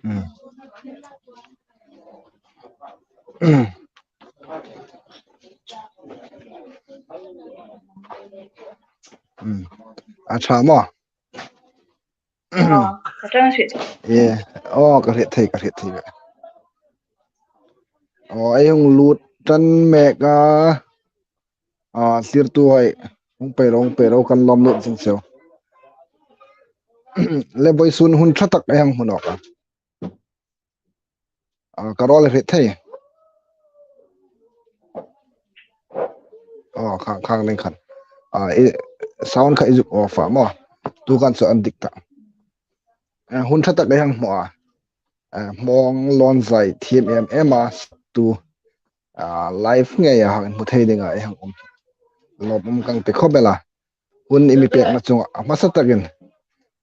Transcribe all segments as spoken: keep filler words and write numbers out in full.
Mm. Mm. Mm. A ṭha maw? Aw, ka ṭan hriet. Ye. Aw, ka hriet thei, ka hriet thei ve. Aw, ei hung lut ṭan mek a. A, thlirtuhai. Hung pei ro, hung pei ro, kan lawm lut zing cheu. Le vawisun hun ṭha tak ei hang hmu nawk a. A, ka rawl hriet thei. Aw, khang, khang ding khan. A, i, sound kha i zuk off a maw. Tu khan chu an dik ta. A, hun ṭha tak ei hang hmu a. A, Hmawng Lawn Zai thiem em em a, tu, a, live ngei a hang hmu thei dinga ei hang um. Lawm um kan ti khawp el a. Hun i mi pekna chunga a hmasa takin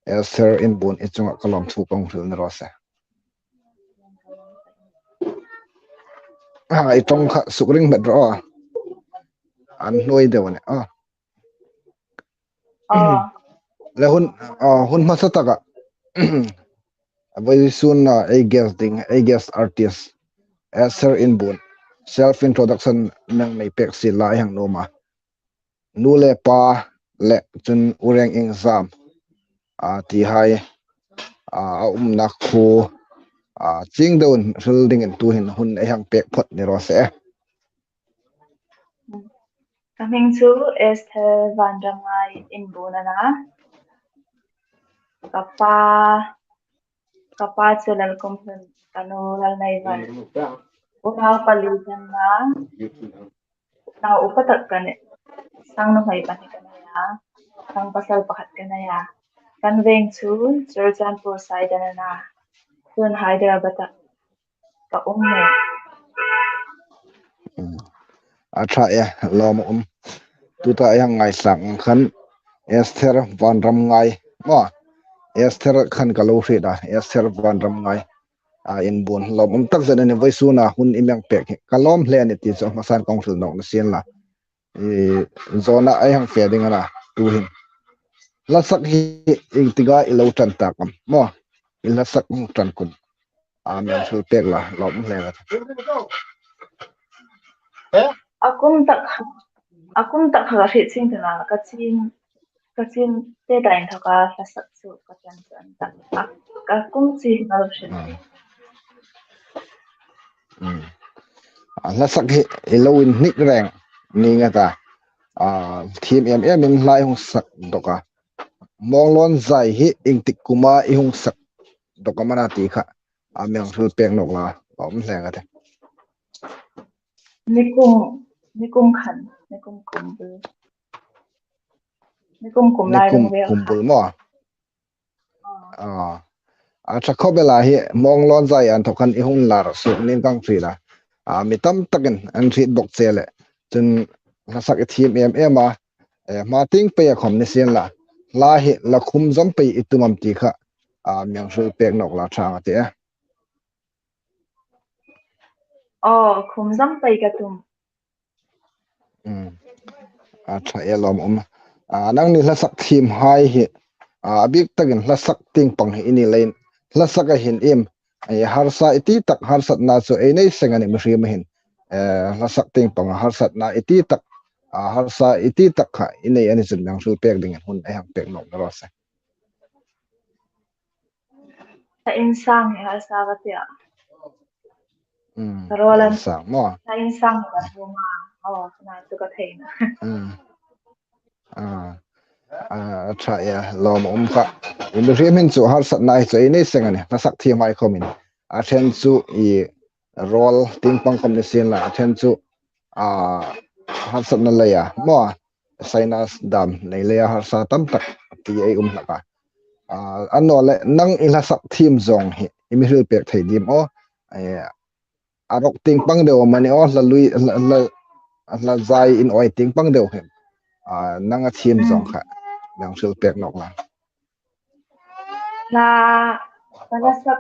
Esther Inbuon i chunga ka lawmthu ka hung hril ni raw se. A, i ṭawng kha suk ring met ro a. An hnuoi deu a nih. A. Aw. Le hun, a, hun hmasa taka. Vawisun a ei guest ding, ei guest artist. Esther Inbuon. Self introduction nang nei pek sien la ei hang nuom a. Nu le pa le chun u reng iengzam. A, ti hai. A, a umna khuo. A, chieng deuin hril dingin tuhin hun ei hang pek phawt ni raw se. Ka hming chu Esther Vanramngai Inbuon a nih. Ka pa, ka pa chu Lalkumhlun, ka nu Lalneivan. Unau pali kan nih. Unau upa tak ka nih. Sang nuhmei pahni ka nei a. Sang pasal pakhat ka nei a. Kan veng chu Churachandpur side a nih. Tun Hyderabad a ka um nih. Mm. A ṭha e, lawm um. Tuta ei hang ngaithlak ang khan Esther Vanramngai. Maw, Esther khan ka lo hriet a, Esther Vanramngai. A, Inbuon lawm um tak zet a nih, vawisuna hun i mi hang pek hi. Ka lawm hle a nih ti chu hmasan ka hung hril nawk ni sien la. I, zawna ei hang fe ding a nih, tuhin. Hla sak hi iengtika i lo ṭan tak am? Maw, i hla sak hung ṭan kum. A, mi hang hril pek la, lawm hle a. A kum tak, a kum tak kha ka hriet chieng ta naw, ka ching, ka ching te ta inthawka hla sak chu ka ṭan chu a ni tak. A, ka kum chi hi ka lo hriet. Mm. Mm. A, hla sak hi i lo inhnik reng ning a ta. A, thiem em em in hla i hung sak dawk a. Hmawng Lawn Zai hi iengtik kuma i hung sak dawk am a na ti kha. A, mi hang hril pek nawk la, lawm hle a nih. Nikum, nikum khan, nikum kum bul. Nikum kum lai nikum kum bul maw? Aw. A, a ṭha khawp el a hi, Hmawng Lawn Zai inthawk khan i hung lar suok ning ka hriet a. A, mi tam takin an hriet bawk che le. Chun hla sak i thiem em em a. E, hma tieng pei a khawm ni sien la. Hla hi hla khum zawm pei i tum am ti kha. A, mi hang hril pek nawk la ṭha ang a tih. Aw, khum zawm pei ka tum. Mm. A ṭha e, lawm um. A, nangni hla sak thiem hai hi, a, a bik takin hla sak tieng pang hi i ni leiin, hla sak a hin iem, e, harsa i ti tak, harsatna chu ei nei seng a nih mihriem a hin. E, hla sak tieng pang harsatna i ti tak, a, harsa i ti tak kha i nei a ni chun mi hang hril pek dingin hun ei hang pek nawk ni raw se. Hla insang hi harsa ka ti a. Mm, hla insang maw? Hla insang ka hmu a. Aw, na chu ka thei naw. Mm. A, a ṭha e, lawm um kha. I mihriem hin chu harsatna hi chu ei nei seng a nih. Hla sak thiem hai khawmin. A ṭhen chu i rawl tieng pang khawm ni sien la. A ṭhen chu, a, harsatna leia maw, sinus dam nei leia harsa tam tak ti ei um hlak a. A, annawleh nang i hla sak thiem zawng hi i mi hril pek thei dim aw? E, a rawk tieng pang deu am a ni aw, hla lui, hla, hla, hla zai in awi tieng pang deu hi. A, nang a thiem zawng kha mi hang hril pek nawk la. Hla, hla sak,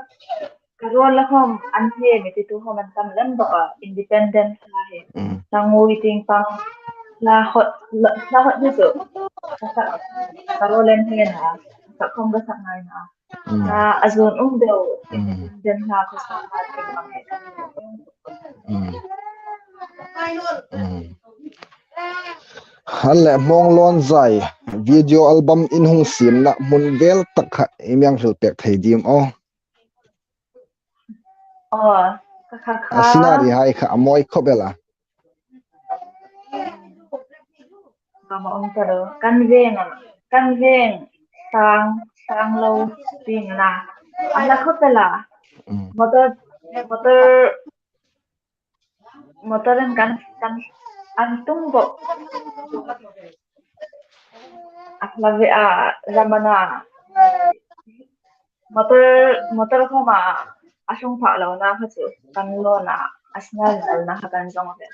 ka rawl la khawm an hne mi ti tu khawm an tam lem bawk a, independent hla hi. Mm. Hla ngui tieng pang, hla hot, hla, hla hot ni chu. Hla sak, ka rawl an hne naw. sak khom ka sak ngai naw. Mm. A, a zuon um deu. Mm. Den hla ka sak ngai naw. Mm. Mm. Hale, Hmawng Lawn Zai video album in hung siemna hmun vel tak kha i mi hang hril pek thei dim aw? Aw, ka kha kha. A scenery hai kha a mawi khop el a. Ka ma ong ta lo. Kan veng a, kan veng sang, sang lo, sing na. A hla khop el a. Mm. Motor, motor, motor in kan, kan, an tung bok. A hla ve a, ram a na. Motor, motor khoma a hlung phak lo na kha chu kan lawn a, a scenery na kha kan zong ve.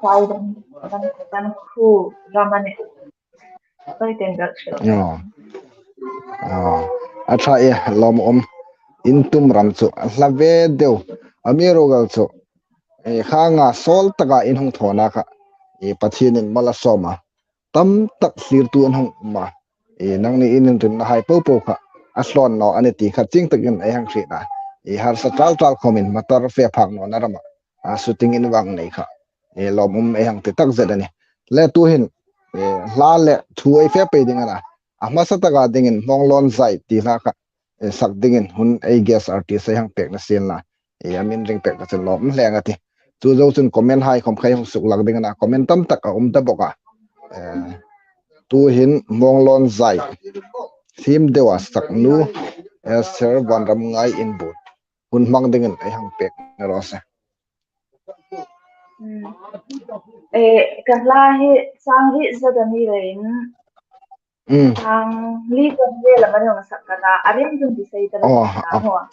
Sai dan, dan, dan khu ram a ni. Sai ten rak sel. Aw. Aw. A ṭha e, lawmum. In tum ram chu a hla ve deu. Amiruokchu, e, khang a sawl taka in hung thawna kha, e, Pathienin mal a sawm a. Tam tak thlirtu an hung um a. E, nangni in inrimna hai po po kha a hlawn naw a ni ti kha chieng takin ei hang hriet a. E, harsa tal tal khomin motor fe phak nawna rama, a, shooting in vang nei kha, e, lawmum ei hang ti takzet a nih. Le tuhin, e, hla le thu ei fe pei ding a na. A hmasa taka dingin Hmawng Lawn Zai ti hla kha, e, sak dingin hun ei guest artist ei hang pekna sien la. E, a min ring pek ka chun lawm hle a tih. Chu zo chun comment hai khom kha ei hung suk lak ding a na. Comment tam tak a um ta bok a. E, tuhin Hmawng Lawn Zai theme deu a sak nu, e, Esther Vanramngai in bu hun hmang dingin ei hang pek na raw se. Mm. E, ka hla hi sang ri zat a ni leiin. Mm. Sang li zat ve la ma nong sak ka na. A ring tung ti sei ta la. Oh, ka oh. Hua.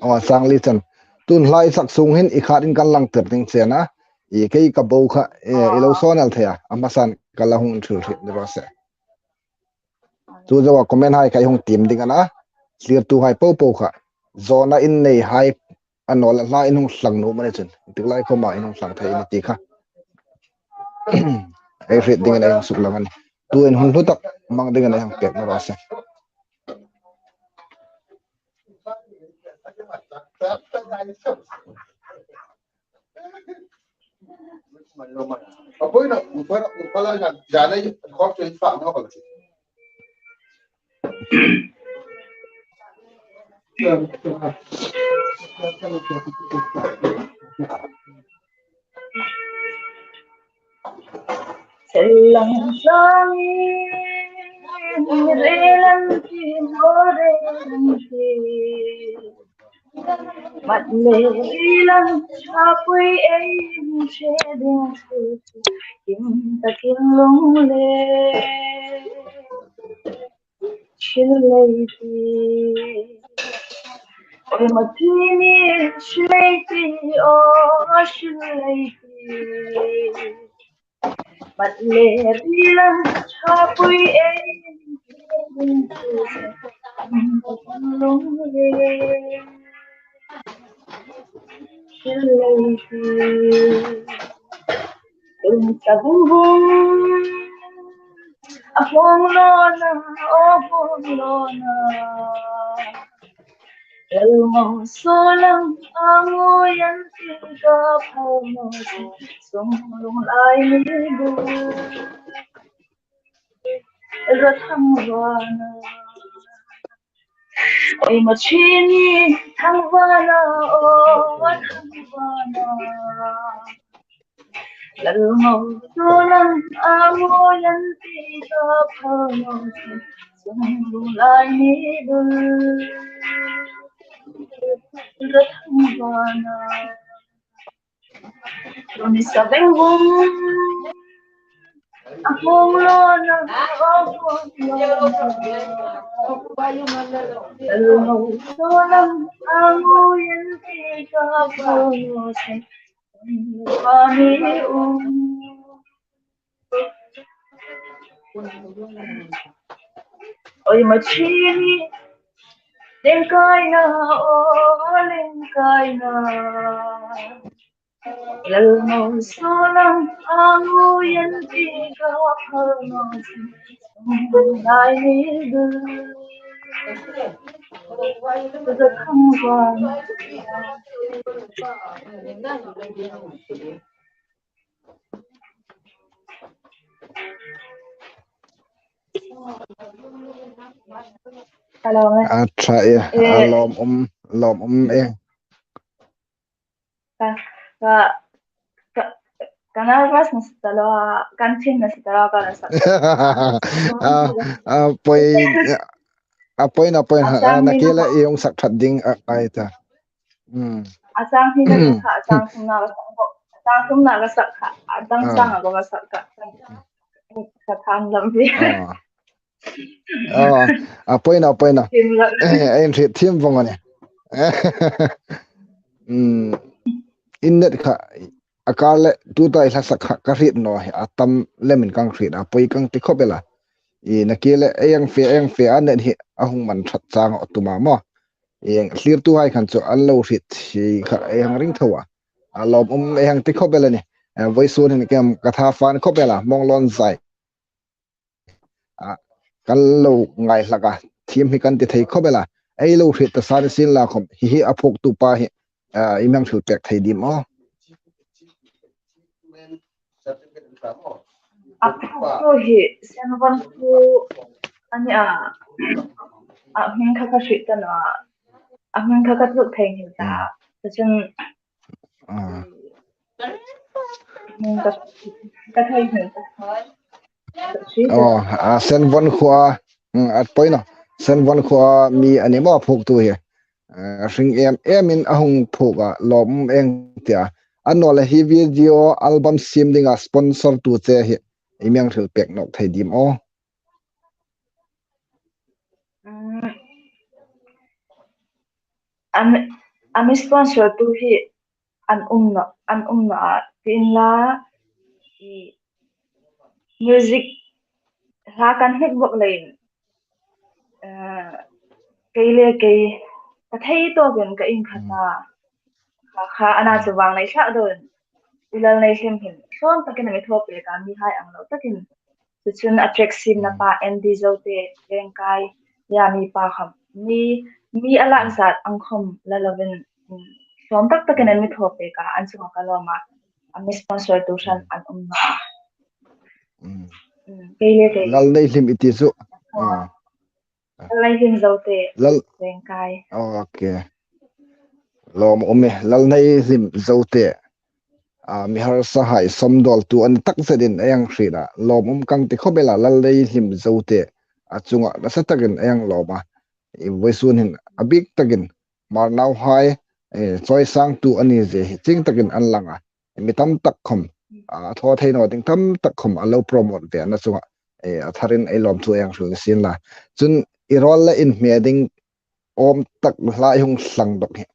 Oh, sang li chan. Tun hla i sak sung hin i khat in kan lang tir ding che na. I kei ka bo kha, e, i lo sawn el thei a. A hmasan ka la hung thil hriet ni raw se. Chu zo a comment hai ka hung tiem ding a na. Thlirtu hai po po kha. Zawna in nei hai a naw la hla in hung thlang nuom a ni chun. Tik lai khoma in hung thlang thei ni ti kha. Ei hriet dingin ei hung suk lang a nih. Tuhin hun hlu tak hmang dingin ei hung pek na raw se. Sel lang sangin rel an ti, mo rel an ti. Mat le ril an ṭhapui ei che ding chu, kim takin lung le. Hril lei ti. Oi, ma thi ni, hril lei ti, o, hril lei ti. Mat le ril an ṭhapui ei, lung le. Hril lei ti. Tum sa bum bum. A hmawng lawn a, a hmawng lawn a. Lal mo saw lang a ngui an ti ka phal mo sung lung lai ni bu. Ra thang vana. Oi, ma thi ni thang vana, o, thang vana. Lal mo saw lang a ngui an ti ka phal mo sung lung lai ni bu. Ra thang vana. Tum sa bum bum. A hmawng lawn a, a hmawng lawn a. Lal mo saw lang a ngui an ti ka phal mo sung lung lai ni bu. Oi, ma thi ni, leng kai na, o, leng kai na. Lal mo saw lang a ngui an ti ka phal mo sung Hello, eh. A ṭha e, a lawmum, lawmum e. Ka, ka, ka, ka nervous nasa ta lo, ka tense nasa ta lo, ka nasa. A, a poi, a poi na poi, a, a, na ki le i hung sak ṭhat ding, a, ai ta. Hmm. A chang hi na ka, a chang thum na ka sak, a chang thum na ka sak kha, a dang chang a ka sak kha. Ka than lam vi. A. A, a poi na, a poi na. Thim lam. Eh, a inhriet thim vong a nih. Hmm. In net kha, a kar le, tuta i hla sak kha, ka hriet naw hi, a tam lemin ka hriet, a poi ka ti khop el a. I na ki le, ei ang fe, ei ang fe, a net hi, a hung man ṭhat chang a tum a maw. I thlirtuhai khan chu an lo hriet hi kha, ei hang ring tho a. A lawmum ei hang ti khop el a nih. Eh, vawisun hin kem ka tha fan khop el a, Hmawng Lawn Zai. A, kan lo ngai hlak a, thiem hi kan ti thei khop el a. Ei lo hriet ta sa ni sien la khom, hi hi a phuoktu pa hi, a, i mi hang hril pek thei dim aw. A phuoktu hi Senvon Khuo a nih a, a hming kha ka hriet ta naw a, a hming kha ka tluk thei nghal ta. Hmm. Chuchun, a, hming ka, ka thei nghal ta. Chuchun. Oh, a, Senvon Khuo, hmm, a poi naw. Senvon Khuo mi a ni maw a phuoktu hi. Eh, hring em emin a hung phuok a, lawmum ei hang ti a. Annawleh hi video album siem dinga sponsor tu che hi i mi hang hril pek nawk thei dim aw. Mm. A mi, a mi sponsor tu hi an um naw, an um naw a, ti inla, i music hla kan hmet bawk leiin, eh, kei le kei, ka thei tawkin ka inkhata, kha, kha, ana chu vang nei hlak dawin, i Lalneihlim hin, hlawm takin a mi thaw pek a, mihai ang lo takin, chuchun a track siemna pa Andy Zote, Lengkai, ya mi pa khom, mi, mi a lak zat ang khom la lovin, mm, hlawm tak takin an mi thaw pek a, an chunga ka lawm a, a mi sponsor tu hran an um naw a. Mm. Mm, kei le kei. Lalneihlim i ti chu. Ah. Lalneihlim Zote. Lal- Lengkai. Ok. Lawmum e, Lalneihlim Zote. A, mi harsahai sawmdawltu a ni tak zetin ei hang hriet a. Lawmum ka ti khop el a, Lalneihlim Zote. A chunga nasa takin ei hang lawm a. I vawisun hin a bik takin Hmar nauhai, eh, chawisangtu a ni zie hi chieng takin an lang a. Mi tam tak khom, a, a thaw thei naw ding tam tak khom a lo promote ve a, a chunga, eh, a tharin ei lawmthu ei hang hril ni sien la. Chun i rawl le inhme ding awm tak hla i hung thlang dawk hi,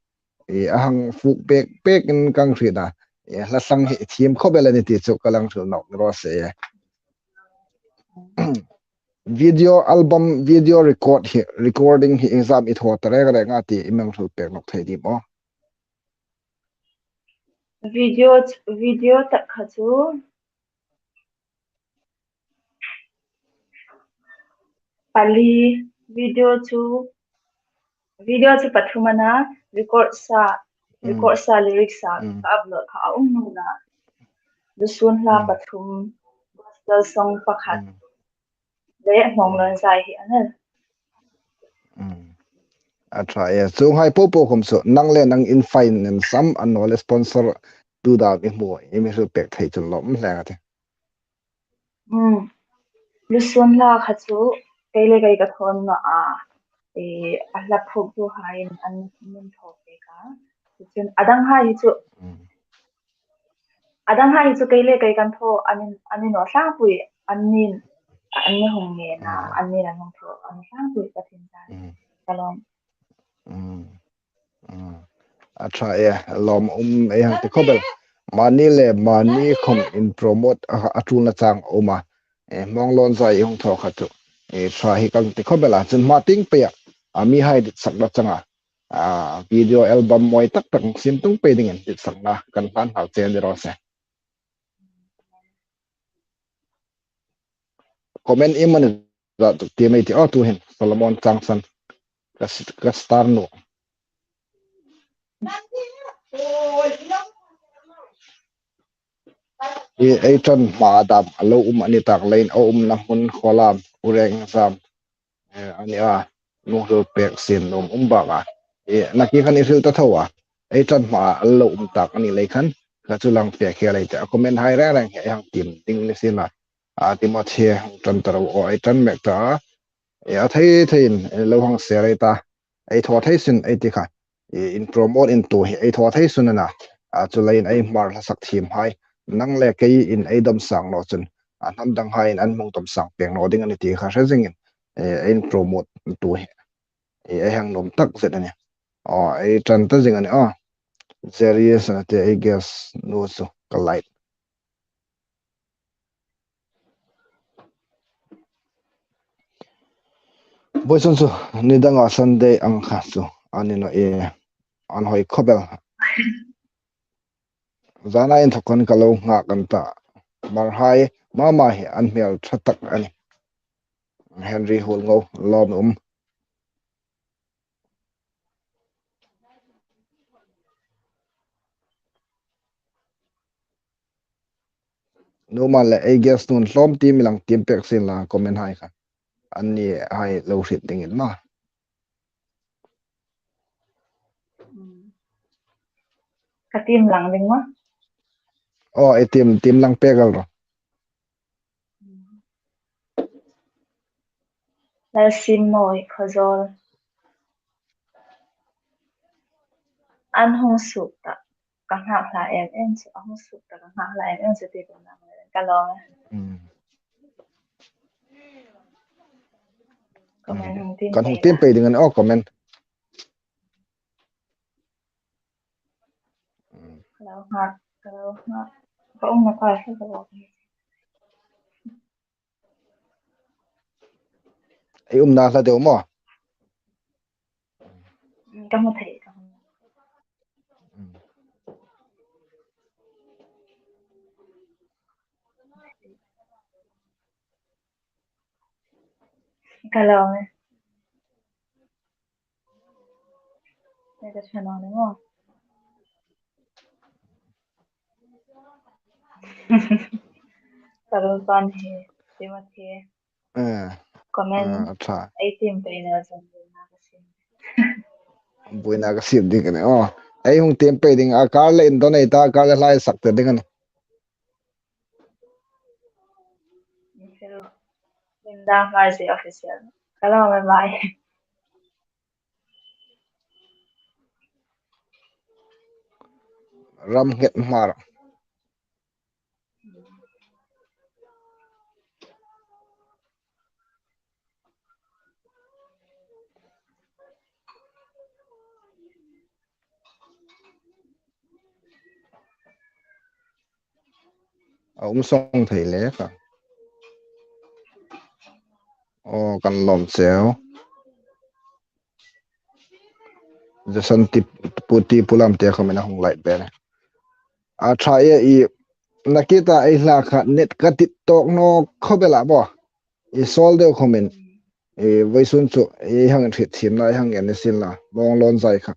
eh, a hang fuk pek pekin ka hriet a. Eh, hla thlang hi thiem khop el a nih ti chu ka lo hang hril nawk ni raw se. Video album, video record hi, recording hi iengzam i thaw ta reng reng a ti i mi hang hril pek nawk thei dim aw. Video, video tak kha chu pali, video chu, video chu pathum a na, record sa, mm, record sa, lyrics sa, mm, ka upload kha a um naw a. Lusun hla, mm, pathum, gospel song pakhat. Mm. Le Hmawng Lawn Zai hi a nih. Mm. A ṭha e, chuonghai popo khom chu, nang le nang in finance am, annawleh sponsor tu dam i hmu, i mi hril pek thei chun lawm hle a tih. Mm. Lusun hla kha chu, kei le kei ka thaw naw a, e, a hla phuoktuhaiin an min thaw pek a. Chun a danghai hi chu, mm, a danghai hi chu kei le kei kan thaw, an, an ni naw tlangpui, an ni, an ni hung ngen a, mm, an ni an hung thaw, an ni tlangpui Pathien zârin. Mm. Ka lawm. Mm. Mm. A ṭha e, lawmum ei hang ti khop el. Mani le mani khom in promote a, a ṭulna chang a um a. E, Hmawng Lawn Zai i hung thaw kha chu. E, ṭha hi ka ti khop el a, chun hma tieng peia, a mihai ditsakna changa. A, video album mawi tak tak siem tung pei dingin ditsakna kan hlan hal che ni raw se. Comment i man Za tuk ti mai ti aw tu hin Solomon Changsan ka s-, ka star nu. I ei ṭan hma dam a lo um a ni tak leiin a umna hmun Kholam, Ureng Zam, eh, a ni a, nung hril pek sin nuom um bak a. I nakie khan i hril ta tho a. Ei ṭan hma a lo um tak a ni lei khan, ka chu lang pek hi a lei te. A comment hai reng reng hi ei hang tiem ding ni sien la. A Timothy hang ṭan ta ro aw, ei ṭan mek ta a. I a thei theiin, eh, lo hang share ei ta. Ei thaw thei sun ei ti kha. I in promote in tu hi ei thaw thei sun a na. A chu leiin ei Hmar hla sak thiem hai. Nang le keiin ei dom sang naw chun. A hnam dang haiin an hung dom sang pek naw ding a ni ti kha hre zingin. Eh, ei in promote tu hi. Eh, ei hang nuom tak zet a nih. Aw, ei ṭan ta zing a nih aw. Serious a na ti ei guest nu chu ka like. Vawisun chu, ni danga Sunday ang kha chu, a ni naw e, an hoi khawp el. Zana inthawk khan ka lo nghak an ta. Hmar hai, mama hi an hmel ṭha tak a nih. Henry Hulngo, lawm um. Nuhmei le ei guest nun hlawm ti mi lang tiem pek sien la comment hai kha. An ni hai lo hriet dingin ma. Ka tiem lang ding ma. Oh, ei tiem, tiem lang pek el ro. Lalsimmoi Khawzawl. An hung suk ta ka nghak hla em em chu, an hung suk ta ka nghak hla em em chu ti tum nang le ka lawm e. Mm. Comment hung tiem pei ding a nih, oh, comment. Mm. Ka lo nghak, ka lo nghak. Ka umna ka hre ka lo. Ei umna hla deu maw? Mm, ka hmu thei, ka hmu. Mm. Ka lawm e. Nei ka ṭha naw ni maw? Ka lo pan hi, Timothy. Eh. Comment. Eh, a ṭha. Ei tiem pei na zong buoina ka siem. Buoina ka siem ding a nih. Oh, ei hung tiem pei ding a, kar le in donate a, kar le hla ei sak tir ding a nih. Linda Hmarzie Official. Ka lawm e mai. Ramnghet Hmar. A um sawng thei le kha. Oh, kan lawm cheu. Jason ti pu ti pu lam te comment a hung like ber. A ṭha e, i nakie ta ei hla kha net ka tit tawk naw khawp el a maw. I sawl deu khawmin. I vawisun chu ei hang hriet thiem la, ei hang en ni sien la. Mawng lawn zai kha.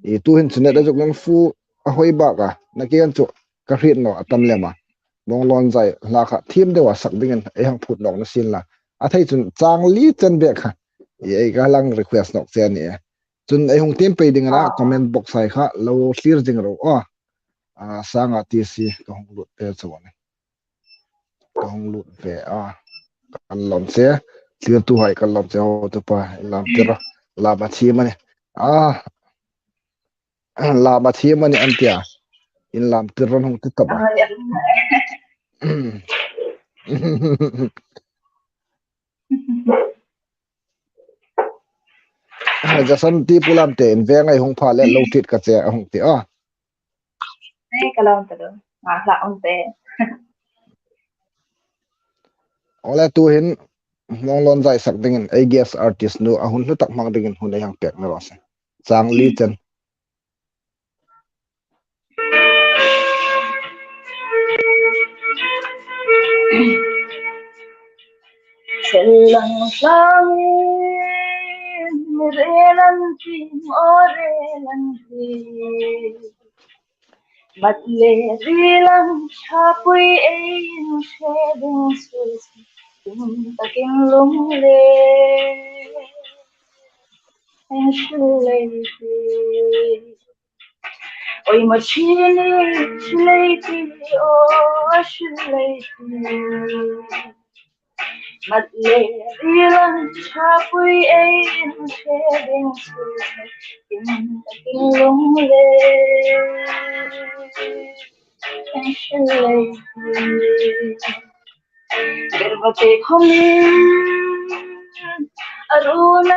I tuhin chu net a zuk nang fu a hoi bak a. Nakie khan chu ka hriet naw a tam lem a. Mawng lawn zai hla kha thiem deu a sak dingin ei hang phut nawk ni sien la. A thei chun chang li chen bek kha. I ei ka lang request nawk che a nih e. Chun ei hung tiem pei ding a na, comment box hai kha lo thlir zing ro aw. A, sanga ti si ka hung lut ve chau a nih. Ka hung lut ve a. Kan lawm che. Thlirtu hai kan lawm che, hotupa, in lam tir ro. Lam a thiem a nih. A, lam a thiem a nih an tia. In lam tir ron hung ti tawp a. Jason ti pu lam te in veng ei hung pha le lo treat ka che a hung ti a. Nei ka lawm ta lo. Nga hla um te. Ole tuhin Mawng lawn zai sak dingin ei guest artist nu a hun hlu tak hmang dingin hun ei hang pek ni raw se. Chang li chen. Lang lang, rel an tih, aw rel an tih. Mat le ril an ṭhapui ei inhre ding chu, sim takin lungleng ei hril lei ti. Oi, ma ṭhin i hril lei ti, aw hril lei ti. Mat le ril an ṭhapui ei inhre ding chu, sim takin lungleng ei hril lei ti. Ber va te khawmin a run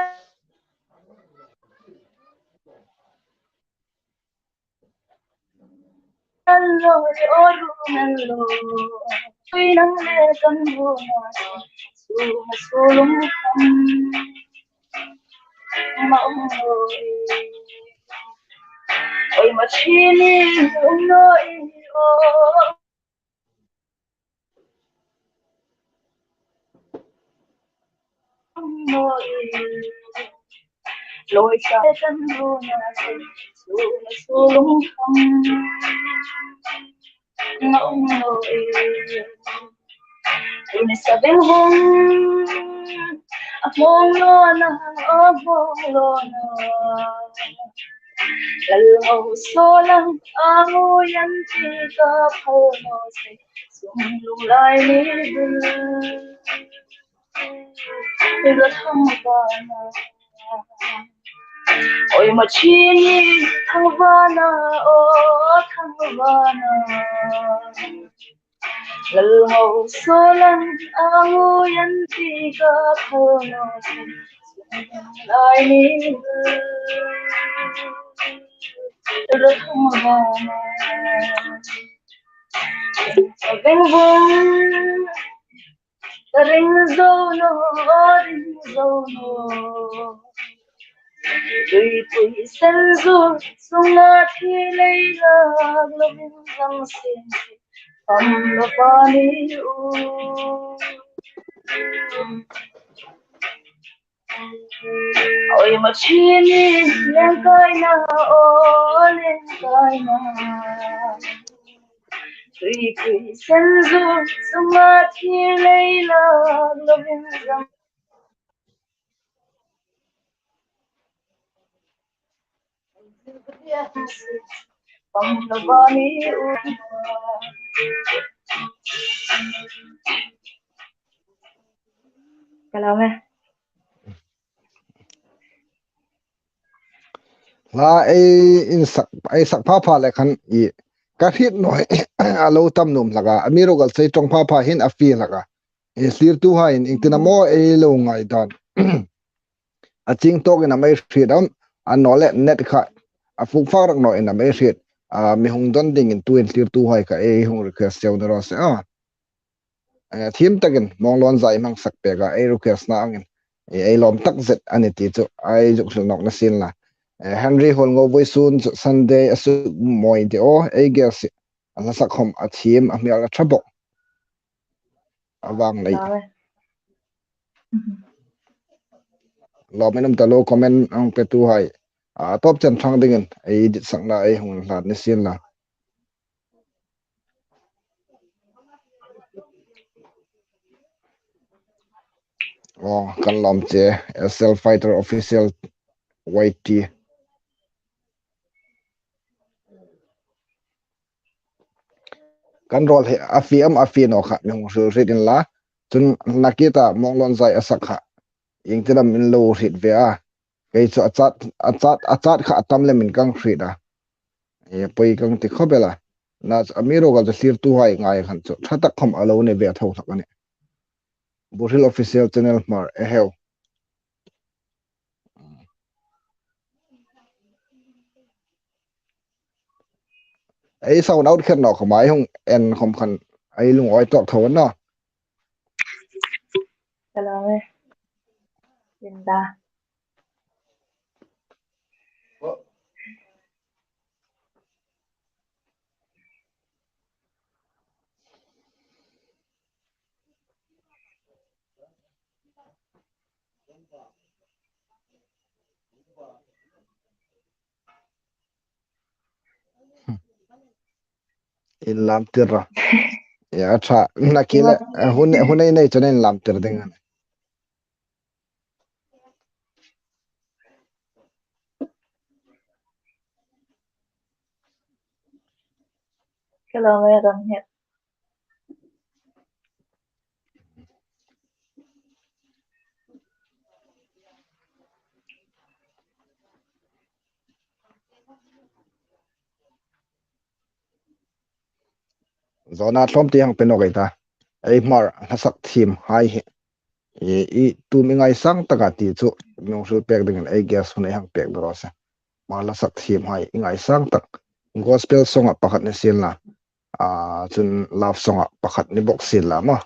an lo, aw run an lo. Tui nang le kan run a, su ma su lung kham ma um lo. Oi, ma ṭhin i um naw i, aw. Loi sa kan run a, su, su lung kham na um naw i. Tuni sa veng vong a hmong lo na, a hmong lo na. Lal ho so lang a ngu yan ti ka phal naw se. Sum lung lai ni dul. Ila thang vana. Oi, ma ṭhin i thang vana, aw thang vana. Lal ho so lang a ngu yan ti ka phal naw se. Lai ni dul. Ila thang vana. Veng vong. Ring zo naw, ring zo naw. Tuipui sen zur sunga thi lei lak lovin zam sin, pam lo pa ni u. Oi, ma ṭhin i leng kai na, aw leng kai na. Tuipui sen zur sunga thi lei lak lovin zam. Pam lo pa ni u. Ka lawm e. Hla ei insak, ei sak pha pha le khan i ka hriet naw a lo tam nuom hlak a, amiruokchu ei ṭawng pha pha hin a fie hlak a. Ei thlirtuhaiin iengtin am aw ei lo ngai dan. A chieng tawkin am ei hriet am, annawleh net kha a fuk fak rak nawin am ei hriet. A, mi hung don dingin tuhin thlirtuhai kha ei hung request cheu ni raw se a. Eh, thiem takin Mawnglawnzai hmang sak pek a, ei request-na angin, eh, ei lawm takzet a ni ti chu ei zuk hril nawk ni sien la. Eh, Henry Huolngo vawisun chu Sunday a suk mawi ti aw, ei guest hi a hla sak khom a thiem, a hmel a ṭha bawk. A vang lei. Lawm e. Lawm um ta lo comment hung petuhai. A tawp chen ṭhang dingin ei ditsakna ei hung hlan ni sien la. Aw, kan lawm che, S L Fighter Official Y T. Kan rawl hi a fie am a fie naw kha mi hung hril hriet inla. Chun nakie ta Mawnglawnzai a sak kha iengtin am in lo hriet ve a. Kei chu a chart, a chart, a chart kha a tam lemin kan hriet a. E, poi kan ti khawp el a. Na, amiruokchu thlirtuhai ngai khan chu ṭha tak khom a lo ni ve tho hlak a nih. Buhril Official Channel Hmar, e heu. Ei sound out kher naw khom a, ei hung en khom khan ei lungawi tawk tho a nih. Ka lawm e. Linda. Inlam tir a. Ya, a ṭha. Nakie la, eh, hun, hun ei nei chun inlam tir ding. Hello, madam. Zawna tlawm ti hang pe nawk ei ta. Ei Hmar hla sak thiem hai hi. I, i tum i ngaisang taka ti chu mi hung hril pek dingin ei guess hun ei hang pek dawr se. Hmar hla sak thiem hai i ngaisang tak. Gospel song-a pakhat ni sien la. A, chun love song-a pakhat ni bok sien la maw.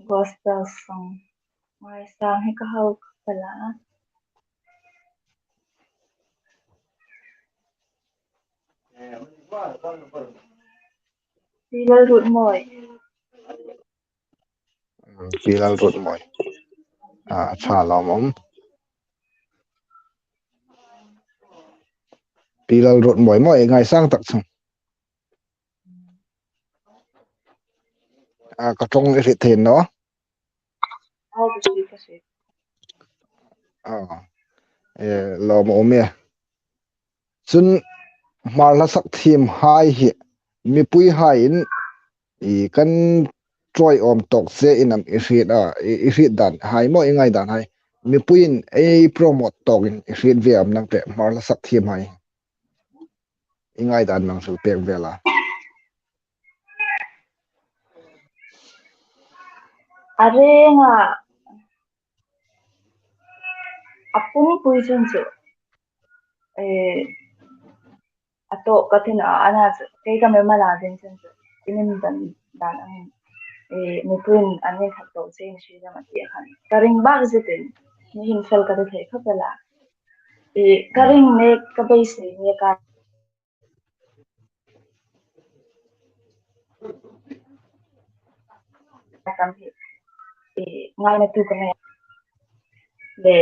Gospel song. Ngaisang hi ka hau ka la. Pi Lalrutmawi. Mm, Pi Lalrutmawi. A, a ṭha lawm um. Pi Lalrutmawi maw, ei ngaisang tak chu. A, ka ṭawng i hriet thei naw? Aw, ka hriet, ka hriet. Aw. E, lawm um e. Chun Hmar hla sak thiem hai hi mipui haiin i kan ṭawiawm tawk che in am i hriet a, i, i hriet dan hai maw, i ngai dan hai. Mipuiin ei promote tawkin i hriet ve am nang te Hmar hla sak thiem hai. I ngai dan nang hril pek ve la. A renga a pumpui chun chu, eh, a tawk ka ti naw a, ana chu kei ka mema la ding chun chu, i nim dan, dan ang, eh, mipuiin an min thak tawk che in hriet am a ti a khan. Ka ring bak zetin, mi hin fel ka ti thei khawp el a. Eh, ka ring mek, ka beisei mek a, tam hi, eh, ngaina tu ka ngai. Le,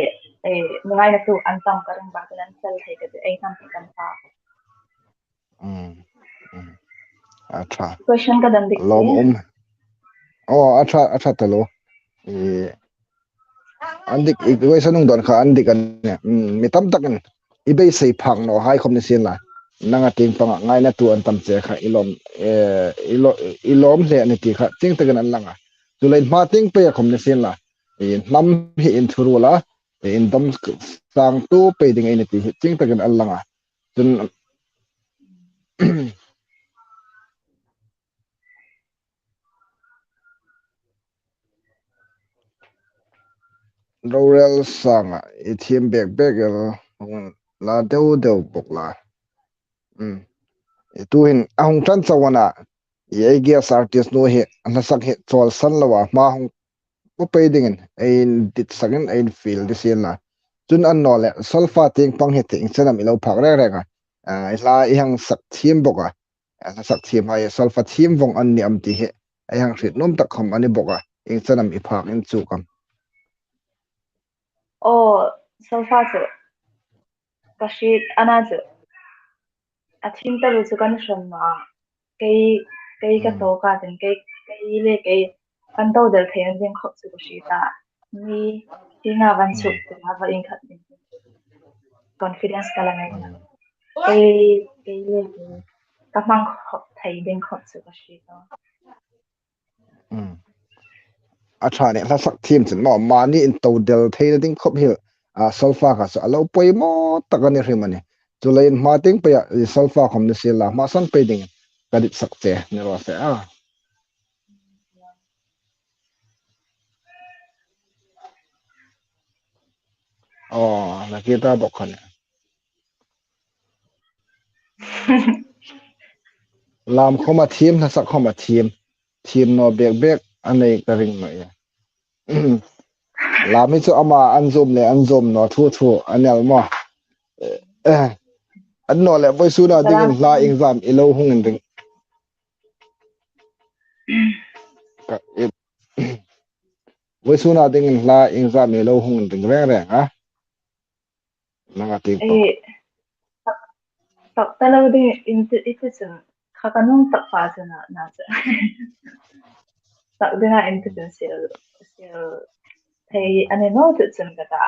eh, ngaina tu an tam ka ring bak an fel thei ka ti, ei tam hi kan pa. Mm, mm. A ṭha. Question ka dan dik lawm um. Oh, a ṭha, a ṭha ta lo. Eh, an dik, i question hung dawn kha an dik a nih. Mm, mi tam takin i beisei phak naw hai khawm ni sien la. Nanga tieng panga ngaina tu an tam che kha i lawm, eh, i lo, i lawm hle a ni ti kha chieng takin an lang a. Chuleiin hma tieng peia khawm ni sien la. I hnam hi in thuruol a, i in dam sang tu pei ding ei ni ti hi chieng takin an lang a. Chun, Rorel sanga i thiem bek bek el hung la deu deu bok la. Mm. I tuhin a hung ṭan chau a na, i ei guest artist nu hi, a hla sak hi chawl san lo a, hma hung pu pei dingin, ei in dit sakin, ei in fiel di sien la. Chun annawleh, solfa tieng pang hi ti ieng chen am i lo phak reng reng a. A, i hla i hang sak thiem bok a. A, hla sak thiem hai, solfa thiem vong an ni am ti hi. Ei hang hriet nuom tak khawm a ni bok a. Ieng chen am i phak inchuk am? Aw, solfa chu ka hriet a na chu. A thiem ta lo chu kan hriet naw a. Kei, kei ka tawk a, tin kei, kei le kei kan to del thei ding khawp chu ka hriet a. Mi, hi nga van chuk, ti nga va in khat ding. Confidence ka la nei a. Kei, kei le kei ka hmang khawp thei ding khawp chu ka hriet a. Mm. A ṭha ni, hla sak thiem chun maw, mani in to del theina ding khawp hi, a, solfa kha chu a lo poimaw tak a ni hrim a nih. Chuleiin hma tieng peia, i solfa khawm ni sien la, hmasan pei dingin ka dit sak che ni raw se a. Aw, Nakita bok khan. Lam khawm a thiem, hla sak khawm a thiem. Thiem naw bek bek a nei ka ring naw e. Lam hi chu ama an zawm le an zawm naw thu thu a ni el maw. Eh, annawleh vawisuna dingin hla iengzam i lo hung inring? Ka, i, Vawisuna dingin hla iengzat mi lo hung inring reng reng a? Nanga ti po. Eh, tak, tak ta lo ding in ti, i ti chun kha ka nuom tak pa chun a na chu. Tak dinga in ti chun sel, sel thei a ni naw ti chun ka ta.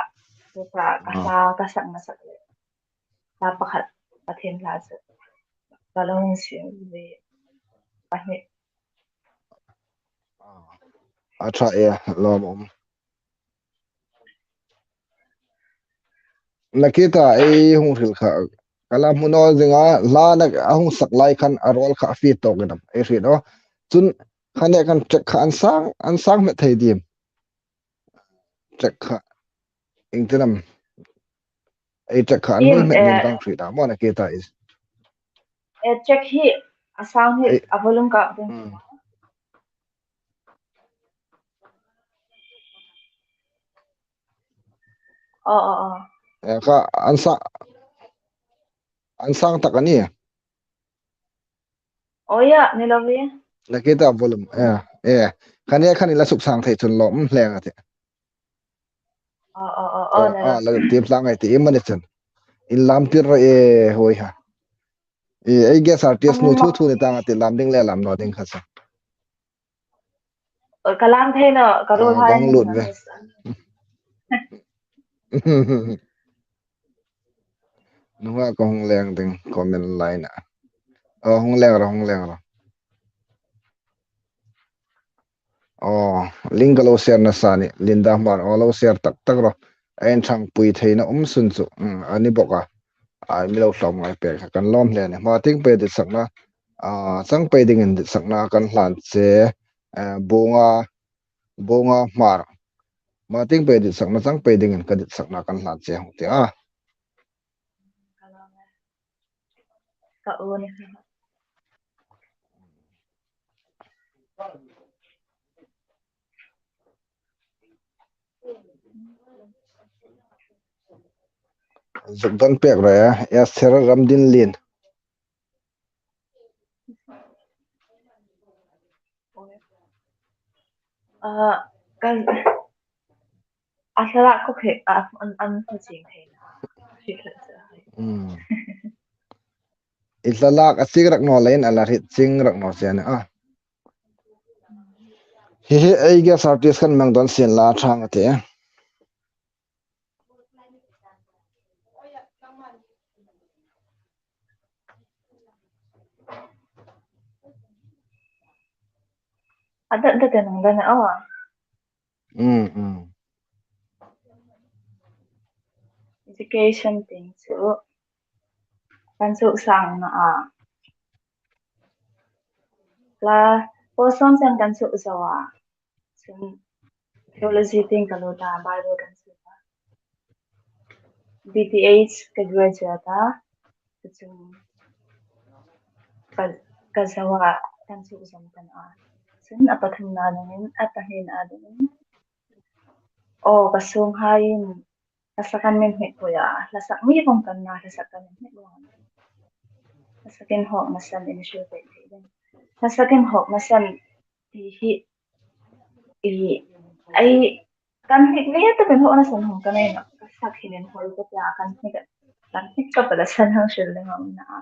Ka, ka hla ka sak na sak le. Hla pakhat Pathien hla chu ka lo siem ve pahni. A ṭha e, lawmum. Nakita ei hung hril kha. Ka la hmu naw zinga, hla na a hung sak lai khan a rawl kha a fit tawk inam. Ei hriet aw. Chun kha ne kan track kha an sang, an sang hmet thei dim. Track kha. Ieng tin am. Ei track kha an hung hmet dim kan hriet a. Maw Nakita is. Eh, track hi a sang hi a volume ka ding. Aw, aw, aw. Eh, kha an sa-, an sang tak a ni. Aw, ya, ni lo ve. Nakita volume. Eh, eh. Kha ne khan i la suk sang thei chun lawm hleng a tih. Aw, aw, aw, aw, eh, ni lo. Ah, la tiem tlang ngai ti i mani chun. In lam tir ro e, hoi ha. I, ei guest artist nu thu thu ni tang a ti lam ding le lam naw ding kha sa. Ka lam thei naw, ka ruol hai ka hung lut ve. Nunga ka hung leng ding comment line a. Oh, hung leng ro, hung leng ro. Oh, link ka lo share nasa ni, Linda Hmar, oh, lo share tak tak ro. A inṭhangpui theina um sun chu, mm, a ni bawk a. A, mi lo hlawm ngai pek kha kan lawm hle ni. Hma tieng pei ditsakna, a, chang pei dingin ditsakna kan hlan che, eh, Bunga, Bunga Hmar. Hma tieng pei ditsakna chang pei dingin ka ditsakna kan hlan che hung ti a. Ka u ni. Zuk don pek ro e, Esther Ramdinlien. Ah, kan, a thlalak ko khe, a, an, an ko ching thei na. Shi khat sa hai. Mm. I thlalak a ching rak naw leiin a la hriet ching rak naw che a ni a. Hi hi ei guest artist kan hmang dawn sien la ṭhang a ti. A dat dat a nang dan a aw. Mm, mm. Education tieng chu kan chu sang na a. La, post on sen kan chu zo a. Chun theology tieng ka lut a, Bible kan chu a. B T H ka graduate a. Chun ka, ka zo a, kan chu zom kan a. Chun a pathumna dingin, a pahnina dingin. Aw, ka sung haiin, hlasak an min hnik pui a, hlasak mi vong kan na, hlasak kan min hnik vong. Hlasak inhawkna san in hrilpui thei ding. Hlasak inhawkna san ti hi, i, ei, kan hnik ve tak inhawkna san hawng kan ei na, ka sak hin inhawi ka tia kan hnik a, kan hnik ka pala san hang hril ding a um na a.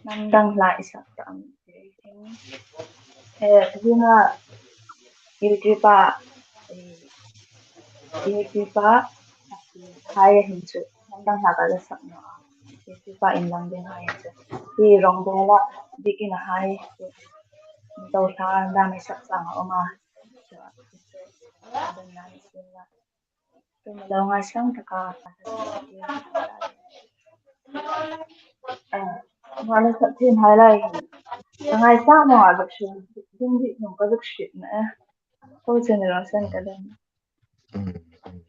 Hnam dang hla i sak ta am ti hin. Eh, hina YouTube-a, eh, YouTube-a, hai a hin chu. Hnam dang hla ka la sak naw a. YouTube-a inlang ding hai a hin chu. Hi Rongbawla bikin a hai chu. Mizo hla dam i sak chang a um a. Chu a, chu a dam lai sin la. Tuma lo ngaisang taka. Ah, hma la sak thiem hai lai. Ka ngaisang naw a zuk hriet, ding dik hnung ka zuk hriet na e. Ko chen ro sen ka dam. Mm, mm.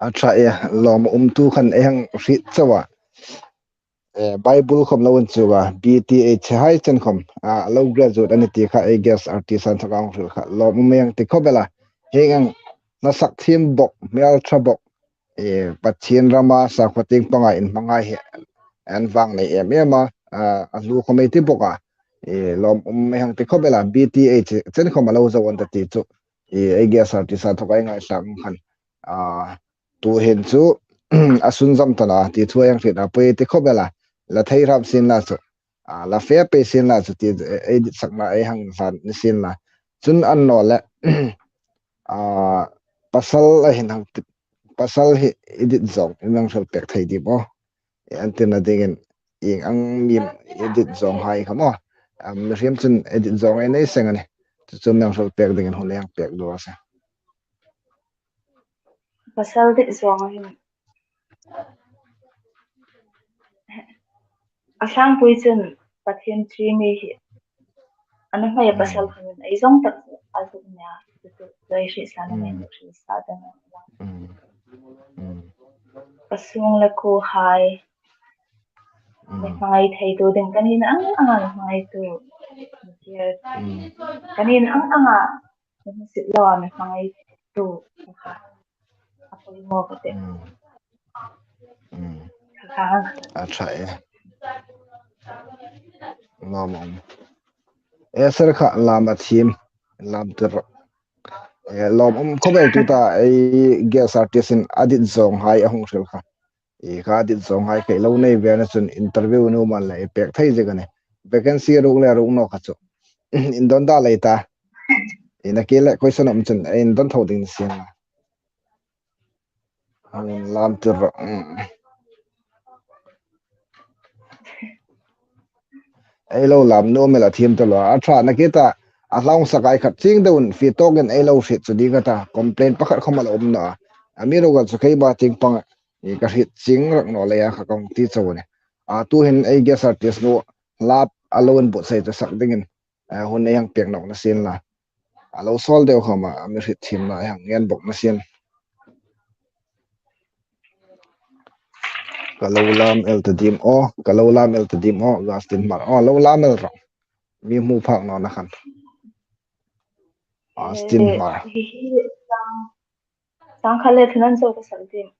A ṭha e, lawmum tu khan ei hang hriet chau a. Eh, Bible khom lo inchuk a, B T H hai chen khom, a, lo graduate a ni ti kha, ei guest artist an thak ang hril kha, lawmum ei hang ti khawp el a, hieng ang hla sak thiem bawk, hmel ṭha bawk, eh, Pathien rama sakhuo tieng panga inhmangai hi, an vang nei em em a, a, a hlu khom ei ti bawk a, eh, lawmum ei hang ti khawp el a, B T H chen khom a lo zo an ta ti chu, I, ei guest artist-a thaw ei ngaithlak ang khan. A, tu hin chu, a sunzawm ta naw a, ti thu ei hang hriet a, poi ti khawp el a, la thei hram sien la chu. A, la fe pei sien la chu ti, ei dit sakna ei hang hlan ni sien la. Chun a naw leh, a, pasal a hin hang ti, pasal hi i dit zawng, i hang hril pek thei dim aw. An tina dingin, ieng ang mi i dit zawng hai kha maw. A, mihriem chun i dit zawng ei nei seng a nih. Chu chu mi hang hril pek dingin hun ei hang pek duh a se. Pasal dit zawng hin. A tlangpui chun Pathien ṭi mi hi. A nuhmei a pasal khan ei zawng tak a zuk nia. Chu chu ei hriet sa na, ei hriet sa ta na. Mm. Mm. Ka sung le kuo hai. Mm. Mi hmangai thei tu ding kan in ang anga mi hmangai tu. Mm. Kan in ang anga. Hmang sit lo a mi hmangai tu kha. A poimaw ka ti. Mm. Mm. Kha kha. A ṭha e. Lawmum. E sir kha lam a thiem. Lam tir. E lawmum khawp el tuta ei guest artist-in a dit zawng hai a hung hril kha. I kha dit zawng hai kei lo nei ve na chun interview nuom an le i pek thei zing a nih. Vacancy ruk le ruk naw kha chu. Indon da lei ta. I nakie le question um chun, ei indon tho ding ni sien la. Lam tir ro. Mm. Ei lo lam nuom el a thiem ta lo. A ṭha nakie ta. A hla hung sak hai khat chieng deuin fe tawkin ei lo hriet chu ding a ta. Complaint pakhat khawm a la um naw a. Amiruokchu kei ba ting pang i ka hriet chieng rak naw leia kha ka hung ti chau a nih. A, tu hin ei guest artist nu hla a lo inbuotsai ta sak dingin, a, hun ei hang pek nawk na sien la. A lo sawl deu khawma, a mi hriet thiemna ei hang ngen bawk na sien. Ka lo lam el ta dim aw, ka lo lam el ta dim aw, Augustine Hmar. Aw, lo lam el rawh. Mi hmu phak naw na khan. Augustine Hmar. Hi, hi, hi, sang, sang kha le thunan zo ka sal dim.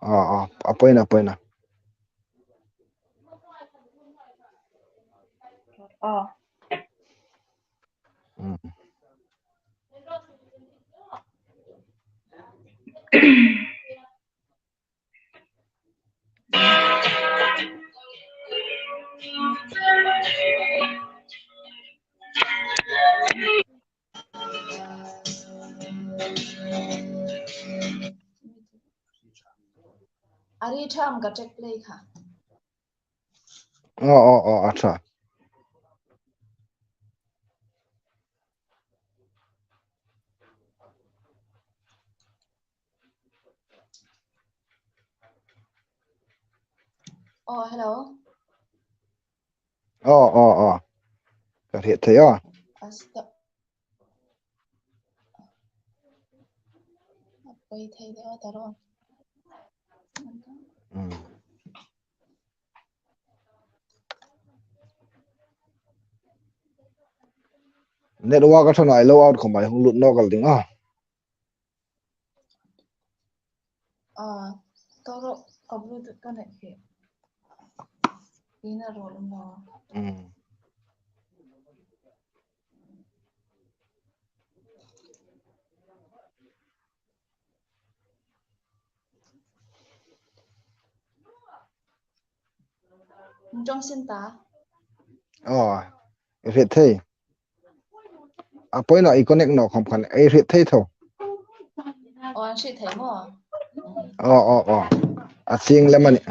Aw, aw, a poina, a poina. Aw. Mm. A ri tham ka check play kha. Aw, aw, aw, a ṭha. Oh, hello. Oh, oh, oh. Ka hriet thei a. Asta. Poi thei de ta ro. Mm. Network a ṭha naw a, lo out khawma hung lut nawk el ding a. Ah, toro ka Bluetooth connect hi. Ina ro lo. Mm. Hung ṭawng sin ta. Aw, i hriet thei. A poina i connect naw khawm khan ei hriet thei tho. Aw, an hriet thei maw? Aw, aw, aw. A chieng lem a nih.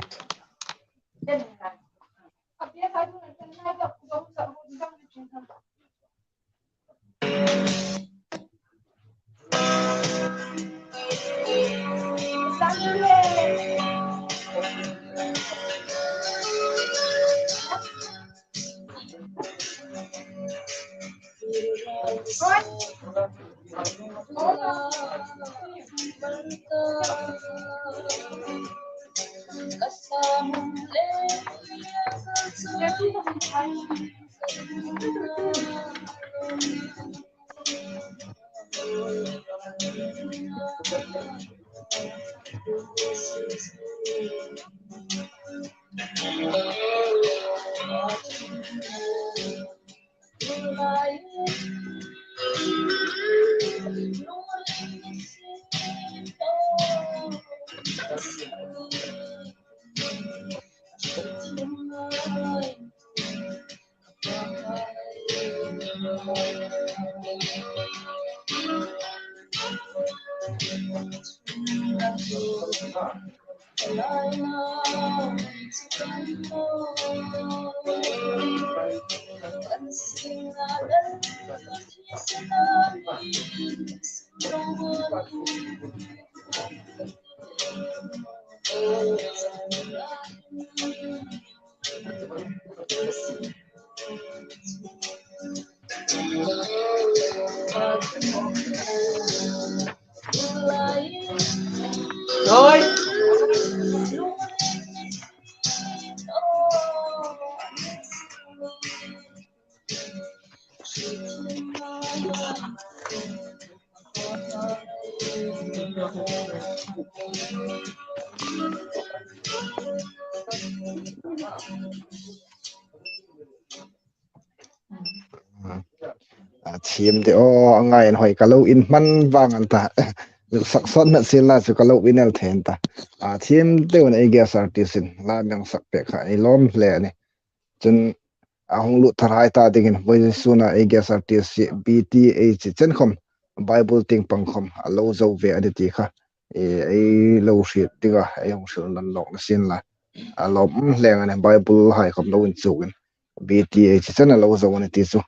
A thiem te aw, a ngai an hoi ka lo inhman vang an ta. Sak sawt met sin la chu ka lo inel thei an ta. A thiem te un ei guest artist in la mi hang sak pek kha ei lawm hle a nih. Chun a hung lut thar hai ta dingin voi suna ei guest artist si B T H chen khom Bible ting pang khom a lo zo ve a ni ti kha. E, ei lo hriet ding a, ei hung hril nan lawk na sin la. A lawm hle a nih, Bible hai khom lo inchuk in. B T H chen a lo zo a ni ti chu.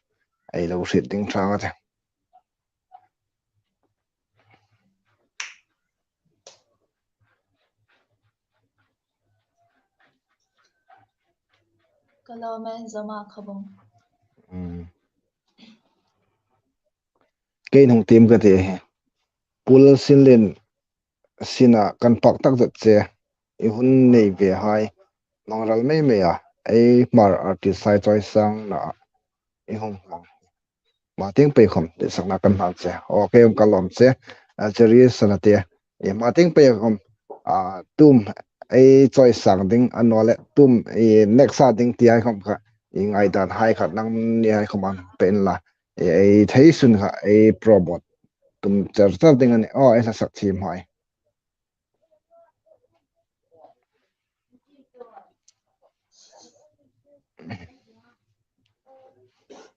Ei lo hriet ding thang a te. Ka lawm e, Zoma Khabung. Mm. Kei hung tiem ka ti hi. Pu Lalsinlien sina kan pak tak zet che. I hun nei ve hai. Mangral mei mei a. Ei Hmar artist hai chawisang na. I hung hmang. Ma ting pei khom, ti sakna kan hmang che. Ok, um ka lawm che. A, Jerry Sanate. E, ma ting pei khom. A, tum, ei chawisang ding, a naw le, tum, e, next a ding ti hai khom kha. I ngaidan hai kha, nangni hai khom an pe in la. E, ei thei sun kha, ei promote. Tum char char ding a nih. Aw, ei hla sak thiem hai.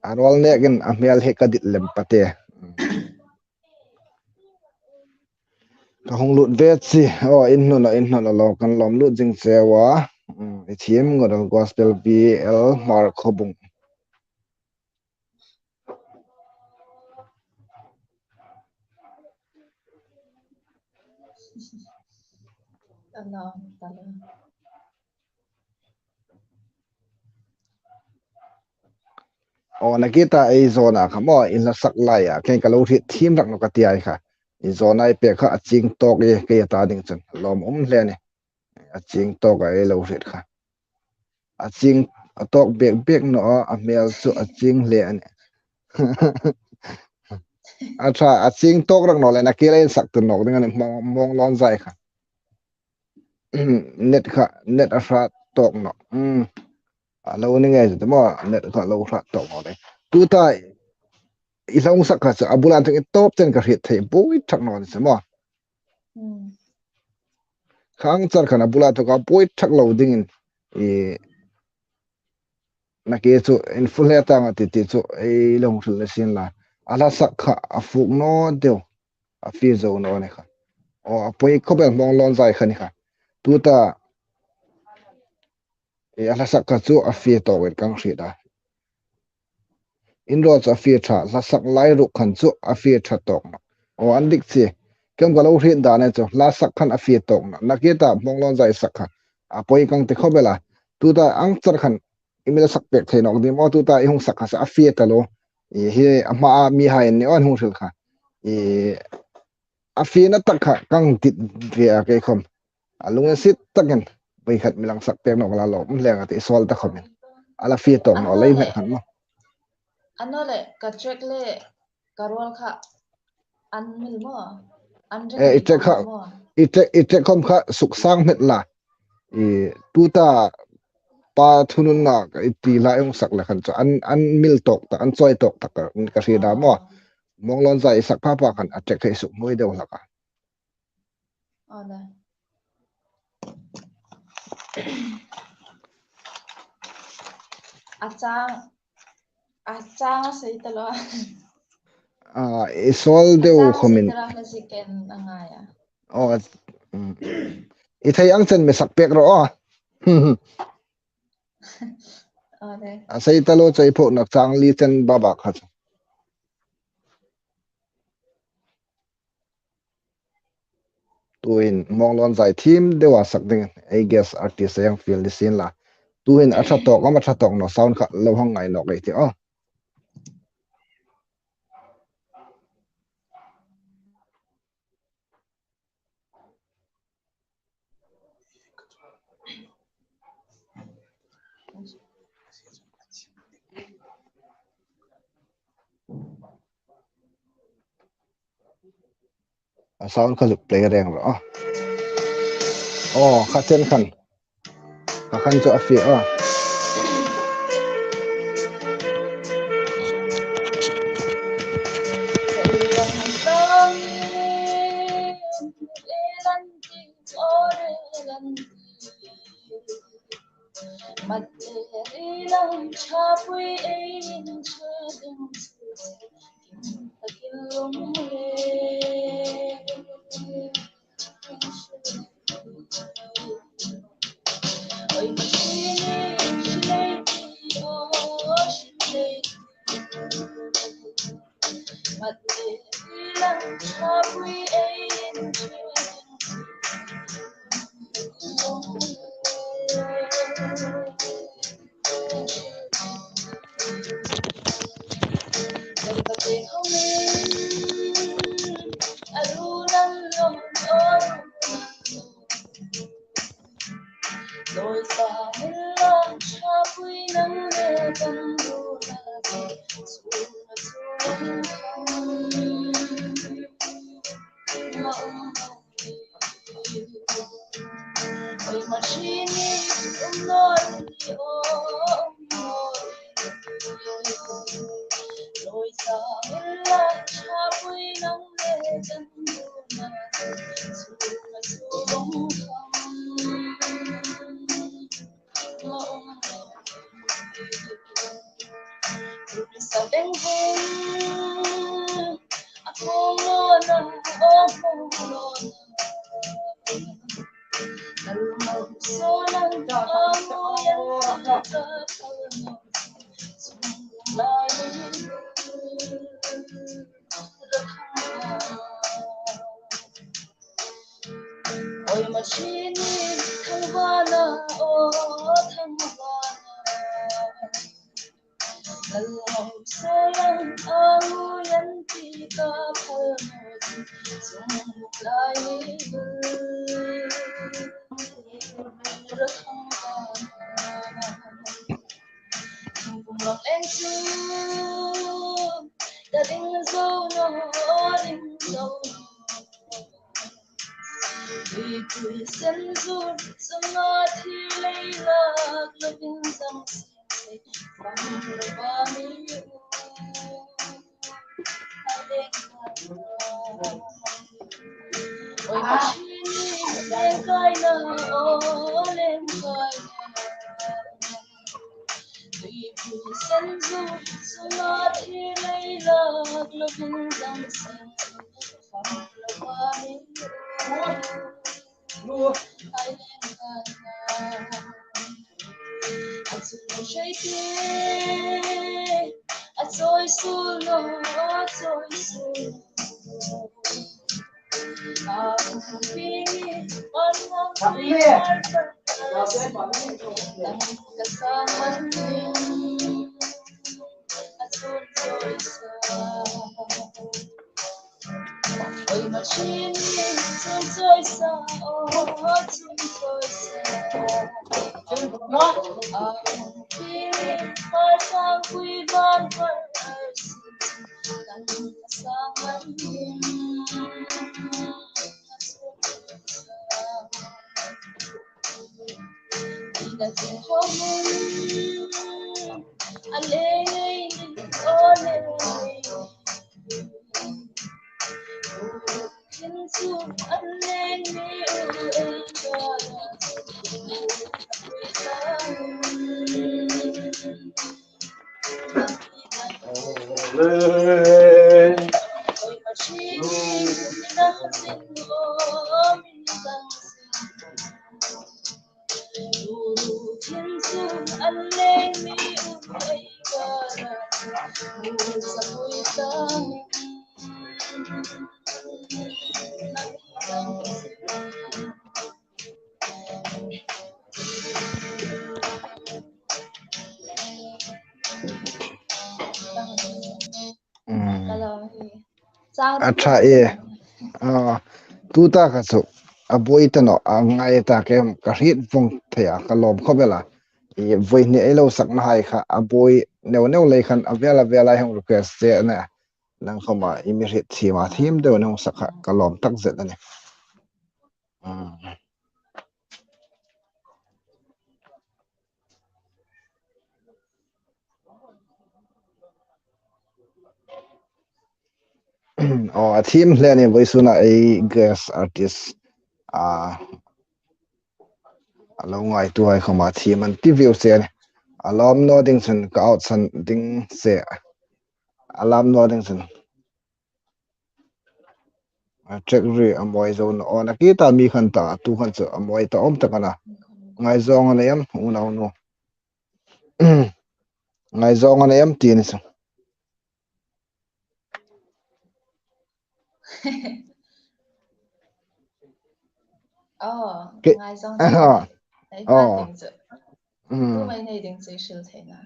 A ruol nekin a hmel hi ka dit lem pate. Ka hung lut ve chi. Aw, in hnuna, in hnuna lo, kan lawm lut zing che a. Mm, i thiem ngot a gospel B L Hmar Khawbung. Aw, na ki ta ei zawna kha maw, in la sak lai a, kei ka lo hriet thiem rak naw ka ti ai kha. I zawna i pek kha a chieng tawk e, kei a ta ding chun. Lawm um hle a nih. A chieng tawk a ei lo hriet kha. A chieng, a tawk bek bek naw a, a hmel chu a chieng hle a nih. A ṭha, a chieng tawk rak naw le, na ki la insak tu nawk ding a nih, Hmawng, Hmawng Lawn Zai kha. Net kha, net a hrat tawk naw. Mm. A lo ni ngei chu maw, net kha lo hrat tawk naw le. Tuta, i hla hung sak kha chu, a bula thung i tawp chen ka hriet thei, buoi thak naw ni chu maw. Hmm. Khang char khan a bula thung kha buoi thak lo dingin, i, na ki chu, in full he tang a ti ti chu, ei lo hung hril le sin la. A hla sak kha, a fuk naw deu, a fie zo naw ni kha. Aw, a poi khawp el Hmawng Lawn Zai kha ni kha. Tuta, e, a hla sak kha chu a fie tawk in kan hriet a. In ruol chu a fie ṭha, hla sak lai ruok khan chu a fie ṭha tawk naw. Aw, an dik chi. Kei ka lo hriet dan chu, hla sak khan a fie tawk naw. Na ki ta Hmawng Lawn Zai sak kha. A poi kan ti khawp el a. Tuta ang char khan i mi la sak pek thei nawk ding maw, tuta i hung sak kha chu a fie ta lo. I hi a hmaa mi hai ni aw hung hril kha. I a fiena tak kha kan dit ve a kei khom. A lunginsiet takin voi khat mi la sak pek nawk la lawm hle a ti sawl ta khomin. A la fie tawk naw lei met khan maw. A naw le, ka track le ka ruol kha an mil maw. An e, i track kha, maw. I track, i track khom kha suk sang met la. I tuta pa thununna i ti la hung sak le khan chu an, an mil tawk ta, an chawi tawk ta ka, ka hriet a maw. Hmawng Lawn Zai i sak pha pha khan a track kha i suk hnuoi deu hlak a. Aw le. A chang, a chang a sei ta lo. A, i sawl deu khomin. A chang sei ta lo, hla zik en a ngai a. Aw, a, Hmm. I thei ang chen mi sak pek ro. A sei ta lo chu ei phonak chang li chen baba kha chu. Tuhin mong lon zai thim deu a sak ding ei guest artist a yang fiel ni sin la. Tuhin a ṭha tawk am a ṭha tawk naw sound kha lo hang ngai nawk ei ti aw. A sound kha zuk play reng ro. Aw, kha chen khan. Kha khan chu a fie a. Oi machine, thangvana, o thangvana. Kalhausalang a uyan tika phalmawt sung lai rakhang. Thingkung lawk leng chu ka ding zo naw, ding zo naw. Tuipui sen zur sunga thir lei lak lovin zang sing sing fam lo ba mi u. Oi machine, leng kai na, o leng kai na. Tuipui sen zur sunga thir lei lak lovin zang sing sing fam lo ba mi u. Oi machine, chun choi sa, o chun choi sa. Ang pi, par sang kui ban par ar si, kan sang man. Ina ching ho mun, a lei, o lei. Mm. Hello, hi. A ṭha e. Ah, tuta kha chu a buoi ta naw, a ngai ta, kem ka hriet vong thei a, ka lawm khawp el a. I voi ni ei lo sakna hai kha a buoi neu neu lei khan a vel a vel a hung request che a nih. Nang khawma i mi hriet thiem a, thiem deu nang sak kha ka lawm tak zet a nih. Mm. Aw, a thiem hle a nih, vawisuna ei guest artist, a, a lo ngaituhai khawma thiem an ti vieu che a nih. A lawm naw ding chun ka out san ding che. A lawm naw ding chun. A track ri a mawi zo naw. Aw, nakie ta mi khan ta, tu khan chu a mawi ta awm tak a na. Ngaizawng a nei am, unaunu? Ngaizawng a nei am ti ni chu. Aw, ke-, ngaizawng aw. Aw. Ding chu. Mm. Tu mai nei ding chu i hril thei na.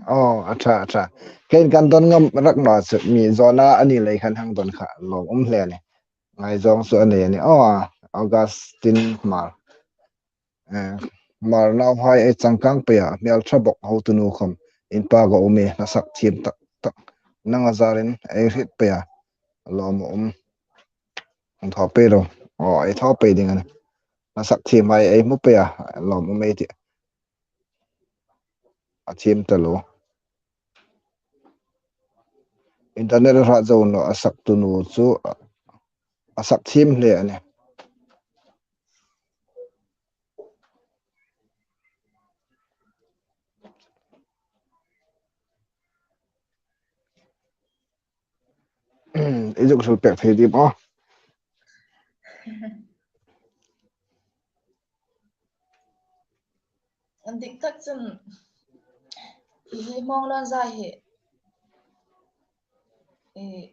Aw, a ṭha, a ṭha. Kein kan don ngam rak naw chu mi zawna a ni lei khan hang don kha lawm um hle a nih. Ngaizawng chu a nei a nih. Aw, Augustine Hmar. Eh, Hmar nauhai ei changkang pei a, hmel ṭha bawk, hotunu khawm inpak a um e, hla sak thiem tak tak. Nang a zarin ei hriet pei a, lawm a um. Hung thaw pei ro. Aw, ei thaw pei ding a nih. Hla sak thiem hai ei hmu pei a, lawm a um ei tih. A thiem taluo. Internet a hrat zo naw, a saktunu chu a, a sak thiem hle a nih. I zuk hril pek thei dim aw. An dik tak chun hi Hmawng Lawn Zai hi, eh,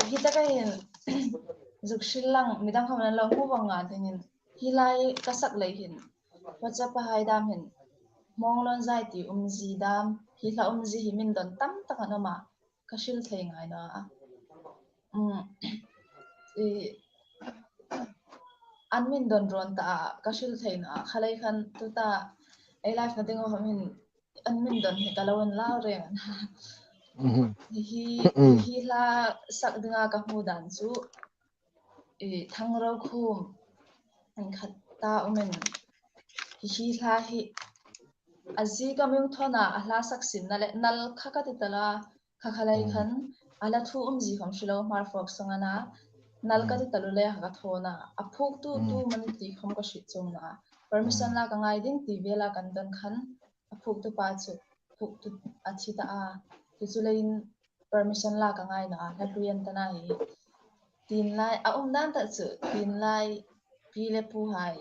hi taka hin zuk hril lang, midang khawm an lo hmu vong nga thei hin, hi lai ka sak lei hin, WhatsApp-a hai dam hin, Hmawng Lawn Zai ti umzie dam, hi hla umzie hi min don tam tak an awm a, ka hril thei ngai naw a. Mm, i, an min don rawn ta a, ka hril thei naw a, kha lei khan tuta ei live-na ding a khawm hin, an min don hi ka lo inlau reng a na. Mhm. Hi, hi, mm, hi hla sak dinga ka hmu dan chu, i, Thangro Khum an khat ta um in, hi, hi hla hi a zie ka mi hung thawn a, a hla sak simna le nal kha ka ti ta la, kha kha lei, mm, khan a la thu umzie khawm hre lo, Hmar folk song a na, nal ka, mm, ti ta lu le kha ka thawn a, a phuktu, mm, tu mani ti khawm ka hriet chuong naw a. Permission, mm, la ka ngai ding ti vela kan don khan, a phuktu pa chu, phuktu a thi ta a. Chu chu leiin permission la ka ngai naw a, hla hlui an ta na hi. Tin lai, a um dan tak chu, tin lai, pi le pu hai,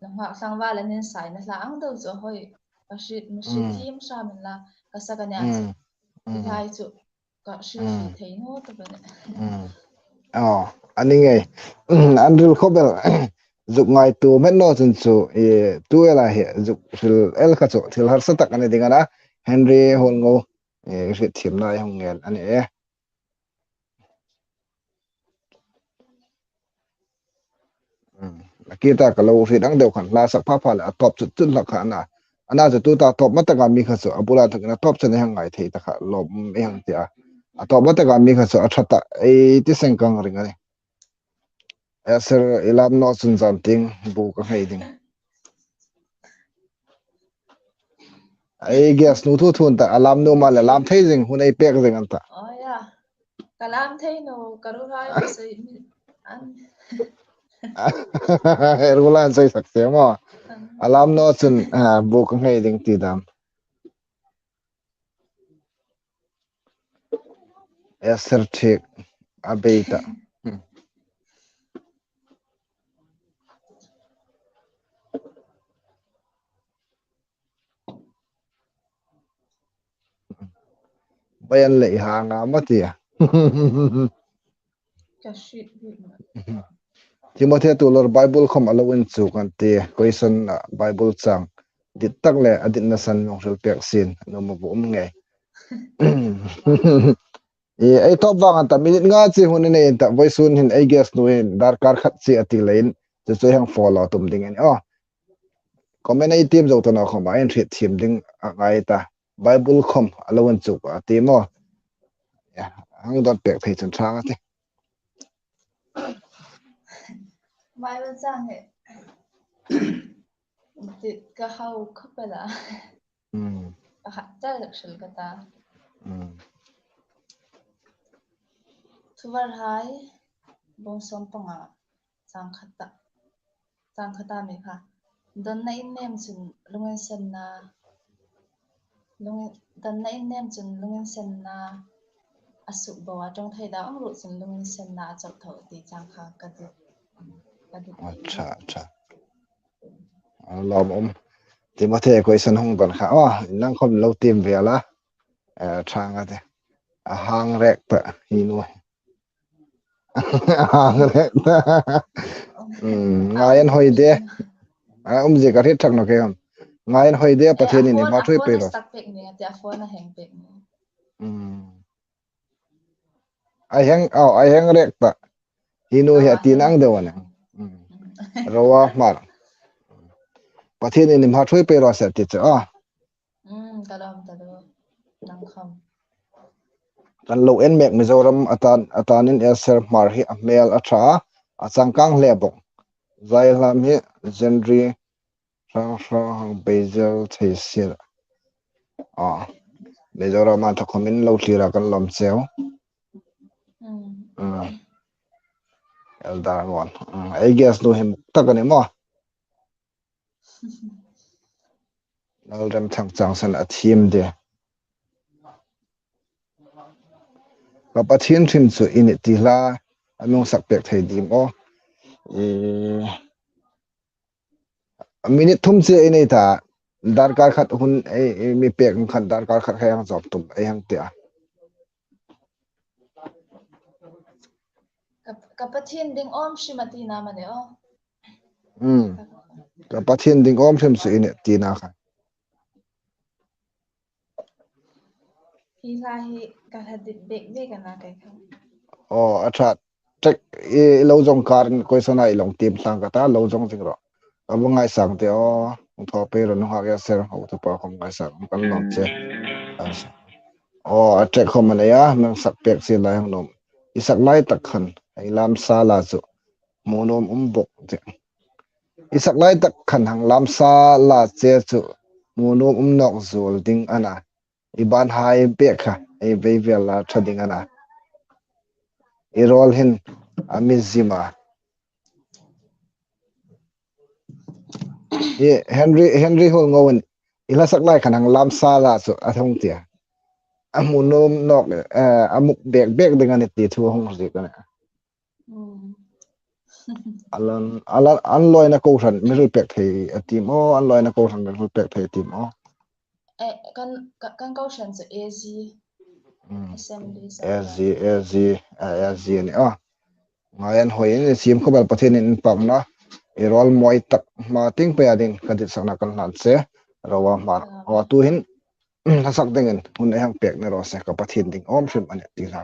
nunghak tlangval an insaina hla ang deu chu a hoi, ka hriet, mi hriet, mm, thiem hram inla, ka sak a nih a chu. Mm. Hi, mm, lai chu, ka hril, mm, thei naw tak a nih. Mm. Aw, a ni ngei. An hril khawp el. Zuk ngaituo hmet naw chun chu, i, tu el a hi, zuk hril el kha chu, thil harsa tak a ni ding a na. Henry Huolngo, i, hriet thiemna i hung ngên a nih e. Hmm. Nakie ta ka lo hriet ang deu khan hla sak pha pha le a tawp chut chut hlak kha a na. A na chu tuta tawp ma taka mi kha chu a bula thakin a tawp chen ei hang ngai thei ta kha lawm ei hang ti a. A tawp ma taka mi kha chu a ṭha ta ei ti seng ka ring a nih. Esther, i lam naw chun zan tieng bu ka nghei ding. Ei guest nu thu thu an ta, a lam naw ma le lam thei zing, hun ei pek zing an ta. Oh, yeah. Ka lam thei naw, ka ru lai ka sei mi an. Ru lai an sei sak che maw. An. A lam naw chun, ah, bu ka nghei ding ti dam. Esther Thiek, a bei ta. Hmm. Payan le i hang a ma tia. Ka hriet bik na. Timothy Tulor Bible khom a lo inchuk an ti. Question, ah, Bible chang dit tak le a ditna san mi hrilpek sien. Nuom a bu um ngei. I, ei tawp vang an ta minute nga chi hun i nei an ta. Vawisun hin ei guest nu hin darkar khat chi a ti leiin. Chu chu hang follow tum ding a nih. Oh. Comment ei tiem zo ta naw khom a inhriet thiem ding a ngai ta. Bible khom a lo inchuk a ti maw. Ya, hang dawt pek thei chun ṭha a tih. Bible chang hi. Dit ka hau khawp el a. Mm. Pakhat char hril ka ta. Mm. Thuvarhai bung sawm panga chang khat ta. Chang khat a mi kha. Donna innem chun lunginsenna. Lung, donna innem chun lunginsenna a suk bo a, ṭawng thei dam um ruok chun lunginsenna a chawk tho ti chang kha ka dit. Ka dit. Acha, acha. A lawm um. Timothy question hung don kha. Oh, nang khom lo tiem ve la. Eh, ṭha nga te. A hang rek ta hi nu. A hang rek ta. Hmm, ngai an hoi de. A um zie ka hriet thak naw kei am. Ngai an hoi de, Pathienin i hma ṭhuoi pei ro. Eh, a phone a hang pek ni. Hmm. A hang, oh, a hang rek ta. Hi nu hi a ti nang deu a nih. Hmm. Ro a Hmar. Pathienin i hma ṭhuoi pei ro se ti chu a. Mm, ka lawm ta lo. Nang khom. Kan lo en mek Mizoram a tan, a tanin Esther Hmar hi a hmel a ṭha a, a changkang hle bawk. Zai hlam hi Zenri hrang hrang hang beisel thei sir. Ah, Mizoram a tha khomin lo thlir a kan lawm cheu. Mm. Mm. Elder Ngon. Mm, ei guest nu hi muk tak a ni maw. Lalremthang Changsan a thiem de. Ka Pathien hrim chu i nih ti hla a mi hung sak pek thei dim aw. I, minute thum che i nei ta. Darkar khat hun ei, ei mi pek khan darkar khat kha hang zawm tum ei hang ti a. Ka, ka Pathien ding awm hrim a tina ma le aw. Hmm. Ka Pathien ding awm hrim chu i nih tina kha. Hi hla hi ka hla dit bek bek a na kei kha. Oh, a ṭha. Tek i lo zawng kar question a i lo tiem tlang ka ta, lo zawng zing ro. A bu ngaisang te aw, thaw pei ro nu ha ke ser ho tu pa khom ngaisang kan lawm che. Oh, a tek khom a nei a, nang sak pek si lai hang nuom. I sak lai tak khan, ei lam sa la chu. Hmu nuom um bawk che. I sak lai tak khan hang lam sa la che chu. Hmu nuom um nawk zuol ding a na. I ban hai pek kha, ei vei vel la ṭha ding a na. I rawl hin a mi zim a. I Henry, Henry Hall Ngowin, i hla sak lai khan hang lam sa la chu a thong tia. A hmu nuom nawk, eh, a muk bek bek ding a ni ti thu a hung ziek a nih. Mm. Alan, alan, an lawina kohran mi hril pek thei a tim aw, an lawina kohran mi hril pek thei a tim aw. Eh, kan, kan, kan kohran chu A G. Mm. Assembly. A G, A G, eh, A G a ni aw. Ngai an hoi in, siem khawp el Pathienin inpakna. I rawl mawi tak hma tieng peia ding ka dit sakna kan hlan che. Ro a Hmar. Ah. Aw, tu hin, hla sak dingin hun ei hang pek ni raw se, ka Pathien ding awm hrim a nih ti hla.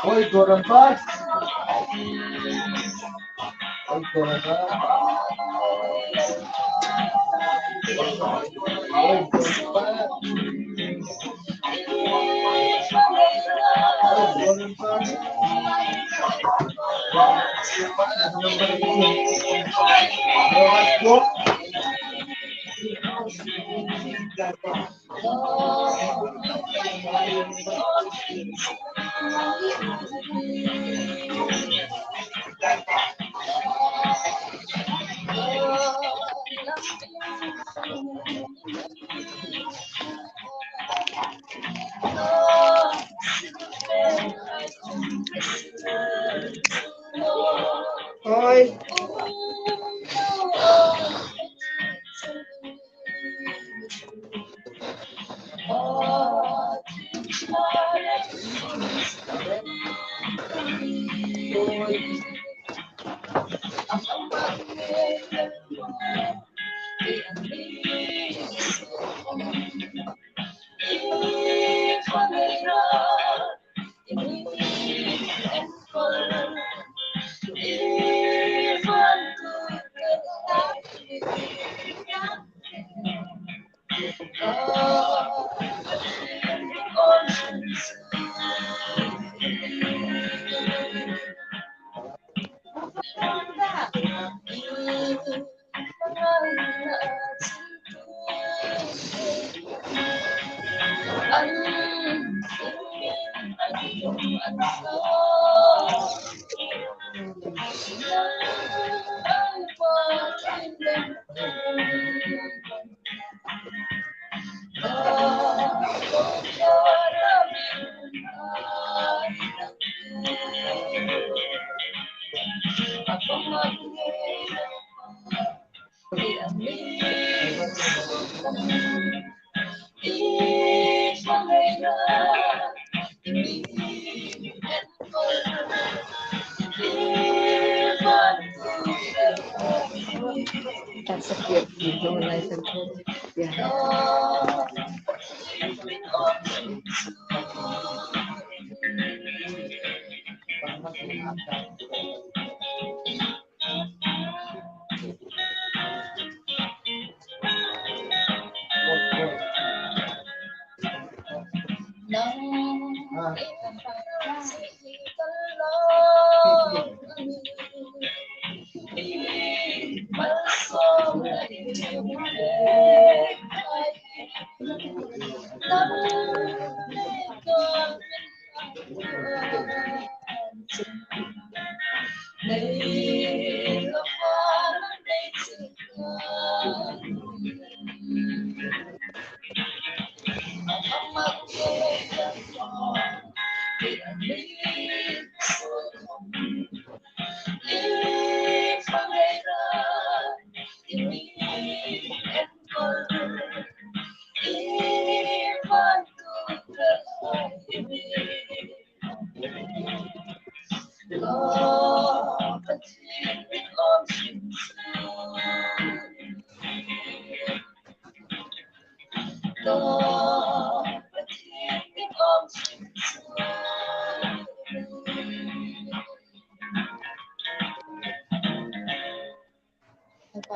Oi, Jordan Park. Oi. That's a cute video, nice and pretty. Yeah.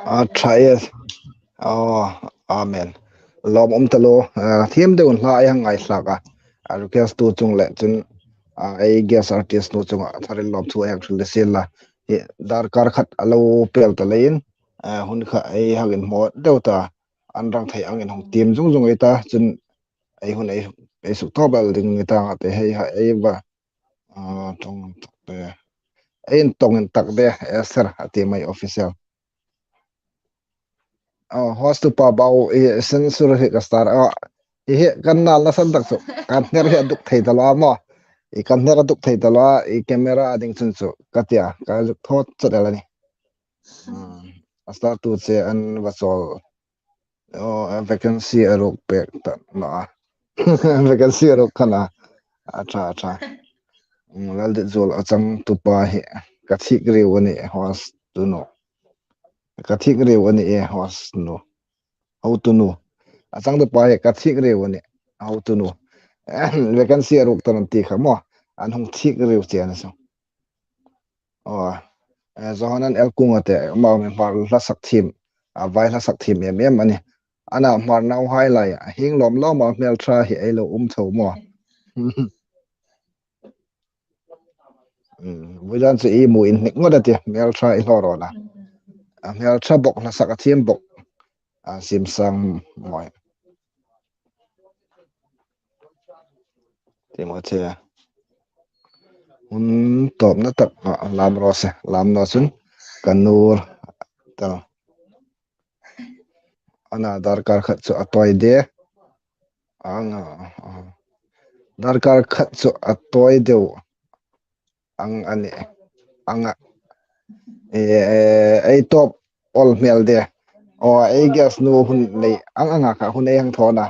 A ṭha, yes. Oh, amen. Lawm um ta lo, ah, thiem deu hla ei hang ngaithlak a. A request tu chung le chun, ah, ei guest artist nu chunga thar in lawmthu ei hang hril le sien la. Hi darkar khat a lo pel ta leiin, ah, hun kha ei hang inhmaw deu ta. An rang thei angin hung tiem zung zung ei ta. Chun ei hun ei, ei suk tawp el ding ni ta ngate hei ha ei va. Ah, tong tak te. Ei in tong in tak de, eh, sir, a ti mai official. Oh, host tu pa bau, i censor hi ka star. Oh, i hi kan nal na san tak chu. Kan hner hi a duk thei ta lo a maw. I kan hner a duk thei ta lo a, i camera a ding chun chu. Ka tia, ka zuk thawt chat el a ni. Hmm. A star tu che an va chawl. Oh, a vacancy a ruk pek ta na. Vacancy a ruk kha na. A ṭha, a ṭha. Mm, Lalditzuol a chang tu pa hi ka thik riu a ni, host tu nu. Ka thik riu a ni e, host nu. Hotu nu. A chang tu pa hi ka thik riu a ni. Hotu nu. Vacancy a ruk ta nan ti kha maw. An hung thik riu che a ni saw. Aw, eh, Johanan L Kung a te, amau mi Hmar hla sak thiem, a vai hla sak thiem em em a ni. Ana Hmar nauhai lai, a hieng lawm lawm a hmel ṭha hi ei lo um tho maw. Vui dan chu i mu inhnik ngawt a ti, hmel ṭha i hlawrawn a. A hmel ṭha bawk, hla sak a thiem bawk. A sim sang mawi. Ti maw che. Hun tawpna tak a lam raw se, lam naw chun ka nur tal. Ana darkar khat chu a tawi de. Anga, a. Darkar khat chu a tawi deu. Ang a ni. Anga. E, e, ei tawp awl hmel de. O, ei guest nu hun nei. Ang anga kha hun ei hang thawn a.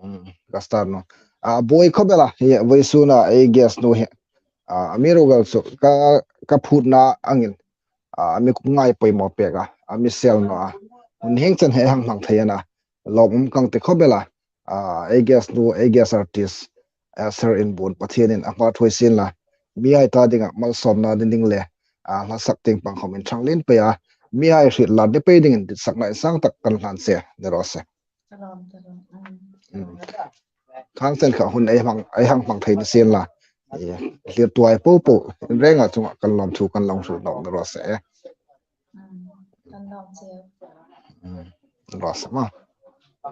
Mm, ka start naw. A, buoi khawp el a. Hi, vawisuna ei guest nu hi. A, amiruokchu ka, ka phutna angin. A, a mi ngai poimaw pek a. A mi sel naw a. Hun hieng chen hei hang hmang thei a na. Lawmum ka ti khawp el a. A, ei guest nu, ei guest artist, a, Sir Inbuon, Pathienin a hma thuoi sien la. Mihai ta dinga malsawmna ni ding le, a, hla sak tieng pang khawmin ṭhang lien pei a. Mihai hriet lar ni pei dingin ditsakna insang tak kan hlan che, ni raw se. Mm. Khang chen kha hun ei hmang, ei hang hmang thei ni sien la. E, hlir tuai po po, in renga chunga kan lawmthu kan lo hril nawk ni raw se. Mm. Raw se ma.